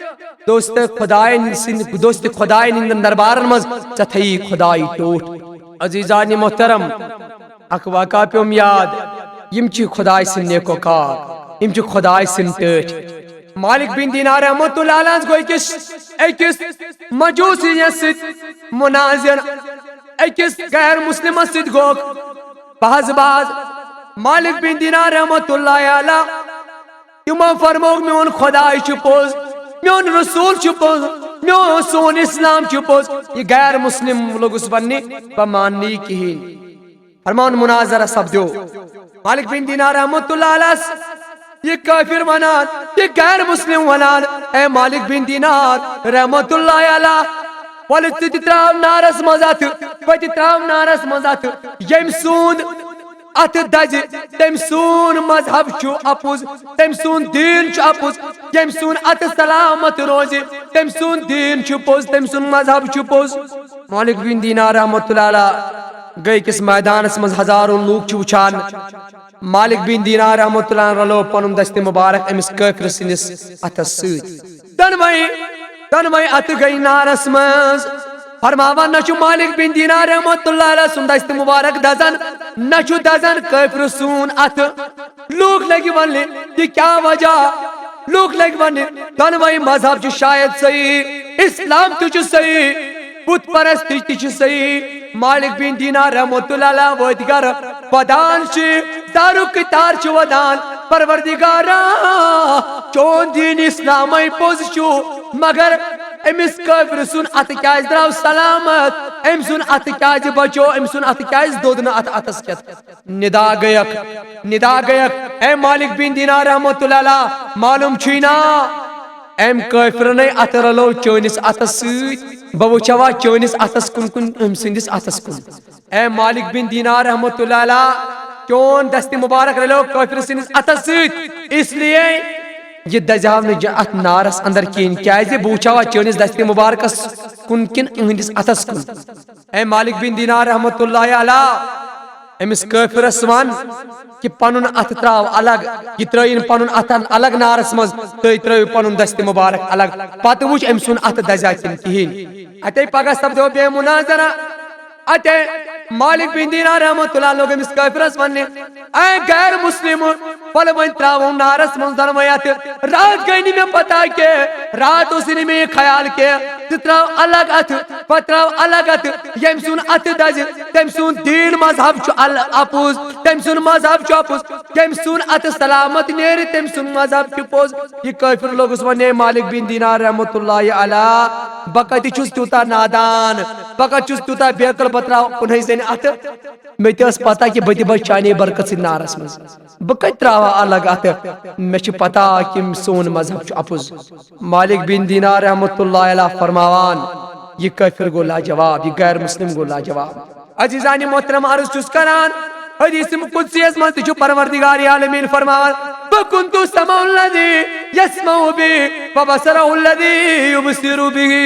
دوست خداین سٕنٛدِ، دوست خداین ہٕنٛدٮ۪ن دربارن منٛز۔ ژےٚ تھایی خداے ٹوٹھ۔ عزیزان محترم، اکھ واقعہ پیوم یاد۔ یِم چھِ خداے سٕنٛدۍ نیکوکار، یِم چھِ خداے سٕنٛدۍ ٹٲٹھۍ۔ مالک بن دینار رحمت اللہ علیہ گوٚو أکِس، أکِس مجوسی یس سۭتۍ مناظر، أکِس غیر مسلمس سۭتۍ گوٚو بحث باز۔ مالک بن دینار رحمت اللہ علیہ تِمو فرموو، میون خداے چھُ پوٚز، میون رسول چھُ پوٚز، میون سون اسلام چھُ پوٚز۔ یہِ غیر مسلم لوٚگُس وننہِ، بہٕ ماننہٕ یہِ کِہیٖنۍ۔ فرماوان مناظرہ سپدیو۔ مالک بن دینار رحمت اللہ علیہ، یہِ کٲفر ونان، یہِ غیر مسلم ونان، اے مالک بن دینار رحمت اللہ علیہ، ولہٕ ژٕ تہِ تراو نارس منٛز اتھٕ، بہٕ تہِ تراو نارس منٛز اتھٕ۔ ییٚمۍ سُنٛد اتھٕ دزِ، تٔمۍ سُنٛد مذہب چھُ اپُز، تٔمۍ سُنٛد دیٖن چھُ اپُز۔ ییٚمۍ سُنٛد اتھٕ سلامت روزِ، تٔمۍ سُنٛد دیٖن چھُ پوٚز، تٔمۍ سُنٛد مذہب چھُ پوٚز۔ مالک بن دینار رحمت اللہ علیہ گٔے أکِس میدانس منٛز، ہزاروں لوٗکھ چھِ وٕچھان۔ مالک بن دینار رحمت اللہ علیہ رلو پنُن دستِ مبارک أمِس کٲفرٕ سٕنٛدِس اتھس سۭتۍ۔ دۄنوَے، دۄنوَے اتھٕ گٔے نارس منٛز۔ فرماوان، نہ چھُ مالک بن دینار رحمت اللہ علیہ سُنٛد دستِ مبارک دزان، نہ چھُ دزان کٲفرٕ سُنٛد اتھٕ۔ لوٗکھ لٔگۍ وننہِ، یہِ کیٛاہ وجہ؟ لوٗکھ لٔگۍ وننہِ، دۄنوَے مذہب چھُ شاید صحیح، اسلام تہِ چھُ صحیح، بت پرستی تہِ چھِ صحیح۔ مالک بن دینار رحمت اللہ علیہ وٲتۍ گرٕ، ودان چھِ، دارُک تار چھِ ودان، پروردگارا، چون دین اسلامے پوٚز چھُ، مگر أمِس کٲفرٕ سُنٛد اتھٕ کیٛازِ درٛاو سلامت؟ أمۍ سُنٛد اتھٕ کیٛازِ بچو؟ أمۍ سُنٛد اتھٕ کیٛازِ دوٚد نہٕ اتھ اتھس کٮ۪تھ؟ ندا گٔیکھ، ندا گٔیکھ، اے مالک بن دینار رحمت اللہ علیہ، معلوم چھُے نا، أمۍ کٲفرنٕے اتھٕ رلو چٲنِس اتھس سۭتۍ۔ بہٕ وٕچھوا چٲنِس اتھس کُن کُن أمۍ سٕنٛدِس اتھس کُن۔ اے مالک بن دینار رحمت اللہ علیہ، چون دستِ مبارک رلیو کٲفر سٕنٛدِس اتھس سۭتۍ، اس لیے یہِ دزیو نہٕ ج-، اتھ نارس اندر کِہیٖنۍ، کیازِ بہٕ وٕچھاوا چٲنِس دستِ مبارکس کُن کِنہٕ أہٕنٛدِس اتھس کُن۔ اے مالک بن دینار رحمت اللہ علیہ، أمِس کٲفرس ون کہِ پنُن اتھٕ تراو الگ، یہِ ترٲیِن پنُن اتھٕ الگ نارس منٛز، تُہۍ ترٲیِو پنُن دستِ مبارک الگ، پتہٕ وٕچھ أمۍ سُنٛد اتھٕ دزیا کِنہٕ کِہیٖنۍ۔ اتے پگاہ سپدیو بے مناظرہ۔ اتے مالک بن دینار رحمت اللہ لوگ أمِس کٲفرس وننہِ، اے غیر مسلم، ولہٕ وۄنۍ تراوو نارس منٛز دۄنوَے اتھٕ۔ راتھ گٔے نہٕ مےٚ پتہ کینٛہہ، راتھ اوس نہٕ مےٚ یہِ خیال کینٛہہ۔ ژٕ تراو الگ اتھٕ، بہٕ تراو الگ اتھٕ۔ ییٚمۍ سُنٛد اتھٕ دزِ، تٔمۍ سُنٛد دیٖن مذہب چھُ ال-، اپُز، تٔمۍ سُنٛد مذہب چھُ اپُز۔ ییٚمۍ سُنٛد اتھٕ سلامت نیرِ، تٔمۍ سُنٛد مذہب چھُ پوٚز۔ یہِ کٲفر لوگُس وۄنۍ، اے مالک بن دینار رحمت اللہ علیہ، بہٕ کتہِ چھُس تیوٗتاہ نادان، بہٕ کتہِ چھُس تیوٗتاہ بے عقل، بہٕ تراو کُنُے زٔنۍ اتھٕ؟ مےٚ تہِ ٲس پتہ کہِ بہٕ تہِ بچہٕ چانے برکت سۭتۍ نارس منٛز۔ بہٕ کتہِ تراوٕ ہا الگ اتھٕ؟ مےٚ چھِ پتہ کہِ سون مذہب چھُ اپُز۔ مالک بن دینار رحمت اللہ علیہ فرماوان، یہِ کٲفر گوٚو لاجواب، یہِ غیر مسلم گوٚو لاجواب۔ عزیزانِ محترم، عرض چھُس کران، حدیث قدسی یس منٛز تہِ چھُ پروردگار عالمین فرماوان، "وَكُنتُ سَمْعَهُ الَّذِي يَسْمَعُ بِهِ وَبَصَرَهُ الَّذِي يُبْصِرُ بِهِ۔"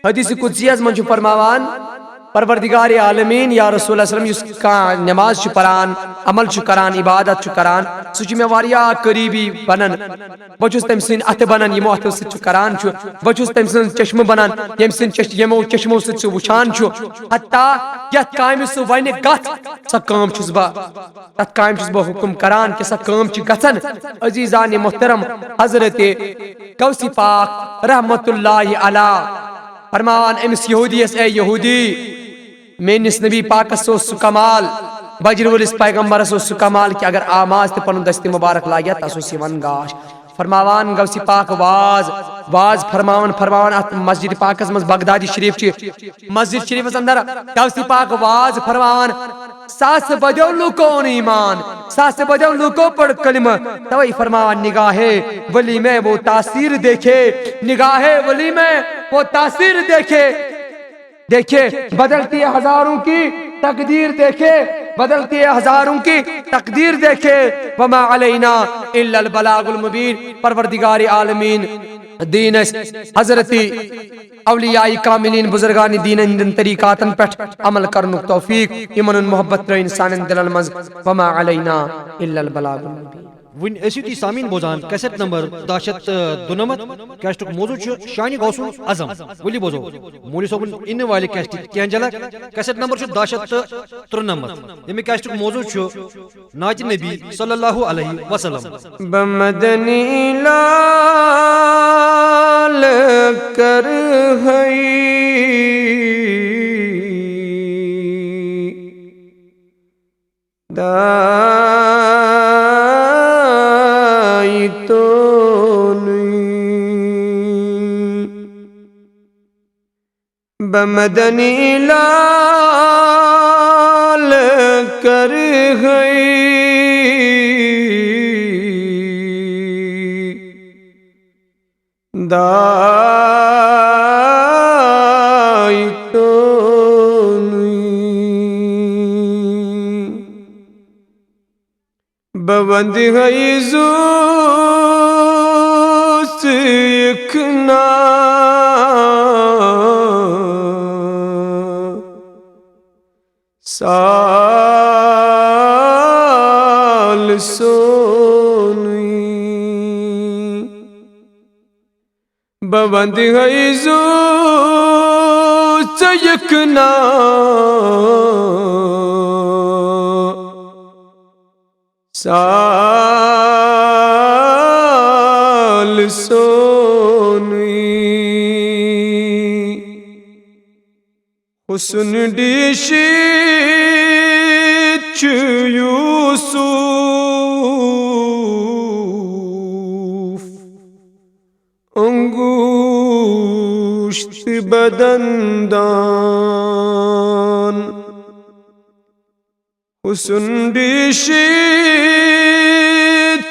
حدیث قدسی یس منٛز چھُ فرماوان، پروردگار عالمین یا رسول اللہ صلی اللہ علیہ وسلم یُس کانٛہہ نماز چھُ پران، عمل چھُ کران، عبادت چھُ کران، سُہ چھُ مےٚ واریاہ قریبی بنان۔ بہٕ چھُس تٔمۍ سٕنٛدۍ اتھٕ بنان، یِمو اتھو سۭتۍ سُہ کران چھُ۔ بہٕ چھُس تٔمۍ سٕنٛز چشمہٕ بنان، ییٚمہِ سٕنٛدۍ چش-، یِمو چشمو سۭتۍ سُہ وٕچھان چھُ۔ حتیٰ یتھ کامہِ سُہ ونہِ گژھ، سۄ کٲم چھُس بہٕ، تتھ کامہِ چھُس بہٕ حکم کران کہِ سۄ کٲم چھِ گژھان۔ عزیزانِ محترم، حضرت غوث پاک رحمت اللہ علیہ فرماوان أمِس یہودیس، اے یہودی، میٲنِس نبی پاکس اوس سُہ کمال، بجر وٲلِس پیغمبرس اوس سُہ کمال کہِ اگر آماز تہِ پنُن دستِ مبارک لاگہِ ہا، تس اوس یِوان گاش۔ فرماوان غوث پاک واز، واز فرماوان، فرماوان اتھ مسجد پاکس منٛز، بغدادی شریف چھِ، مسجد شریفس اندر غوث پاک واز فرماوان، "ساسہٕ بدیو لوٗکو اوٚن ایمان، ساسہٕ بدیو لوٗکو پوٚر کلمہٕ۔" توے فرماوان، "نگاہ ولی میں وہ تاثیر دیکھے، نگاہ ولی میں وہ تاثیر دیکھے۔" دیکھے، بدلتی ہے ہزاروں کی تقدیر، دیکھے، بدلتی ہے ہزاروں کی تقدیر دیکھے، وما علینا الا البلاغ المبین۔ پروردگار عالمین، دین اسہِ حضرت اولیاء کاملین بزرگان دین ہندن طریقاتن پٮ۪ٹھ عمل کرنُک توفیق، یِمن ہُنٛد محبت ترٲے انسانن دلن منٛز، وما علینا الا البلاغ المبین۔ وۄنۍ ٲسِو تُہۍ سامعیٖن بوزان کیسٹ نمبر دَہ شیٚتھ تہٕ دُنَمَتھ۔ کیسٹُک موضوع چھُ شانہِ غوث العظم۔ ؤلِو بوزو مولوی صٲبُن یِنہٕ والہِ کیسٹٕچ کینٛہہ جھلک۔ کیسٹ نمبر چھُ دَہ شیٚتھ تہٕ ترُنَمَتھ۔ ییٚمہِ کیسٹُک موضوع چھُ نعتِ نبی صلی اللہ علیہ وسلم۔ بمدنی لال کر ہے دائی تو نئی۔ بمدنی لال کر ہے دائی تو نئی۔ بوند ہے زو سیکھنا سال سونی۔ بوند ہے زو سیکھنا سال سونی۔ حسن ڈیشی چھ یوسف انگوشت بدندان۔ حسن ڈیشی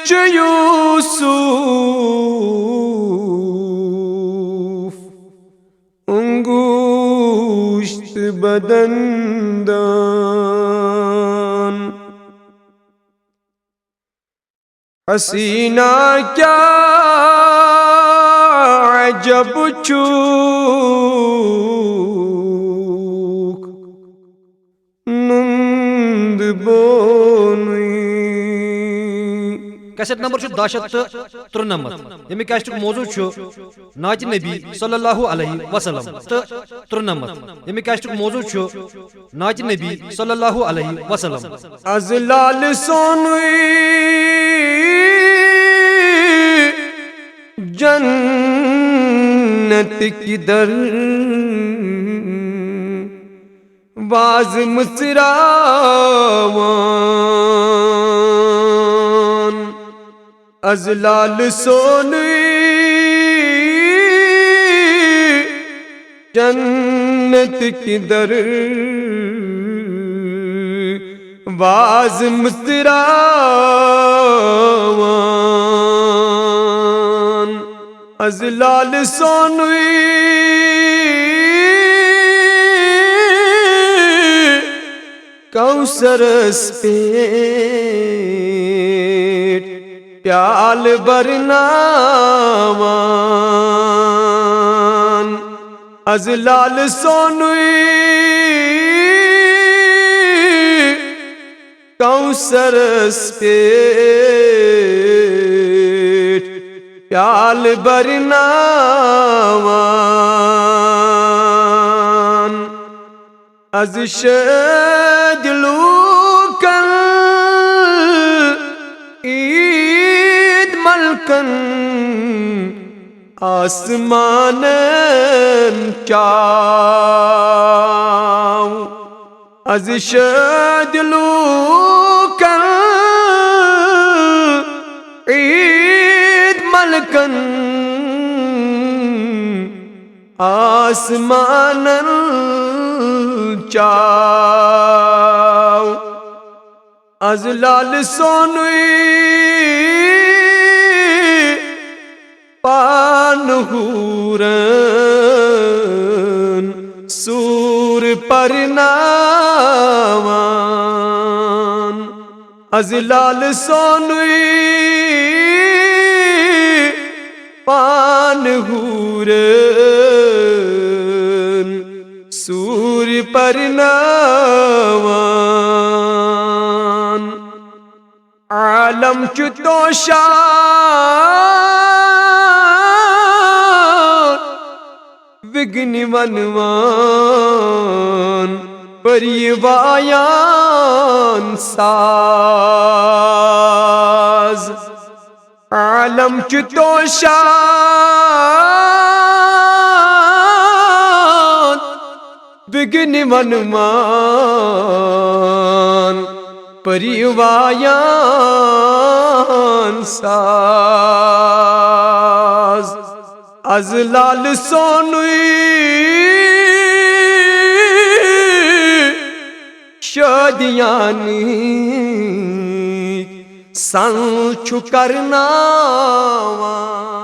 چھ یوسف انگوشت بدندان۔ حسینہ کیا عجب چوک نند بونی۔ کیسٹ نمبر چھُ دَہ شیٚتھ تہٕ ترُنَمَتھ۔ ییٚمہِ کیسٹُک موضوع چھُ نعتِ نبی صلی اللہ علیہ وسلم تہٕ ترُنَمَتھ۔ ییٚمہِ کیسٹُک موضوع چھُ نعتِ نبی صلی اللہ علیہ وسلم۔ از لال سونوی جنت کی در واز مصراوان۔ از لال سونوی جنت کی در واز مصراوان۔ از لال سونوی کوثرس پیٹھ پیال برناوان۔ از لال سونوی کوثرس پیٹھ پیال برناوان۔ از شاد لوکن عید ملکن آسمانن چاو۔ از شاد لوکن عید ملکن آسمانن چاو۔ از لال سونوی پان حورن سور پرناوان۔ از لال سونُے پان حورن سوٗر پرناوان۔ عالم چھُ توشان وِگنہِ ونوان، پٔری وایان ساز۔ عالم چھُ توشان وِگنہِ ونوان، پٔری وایان ساز۔ از لال سونُے شٲدیانٕکۍ سَن چھُ کرناوان۔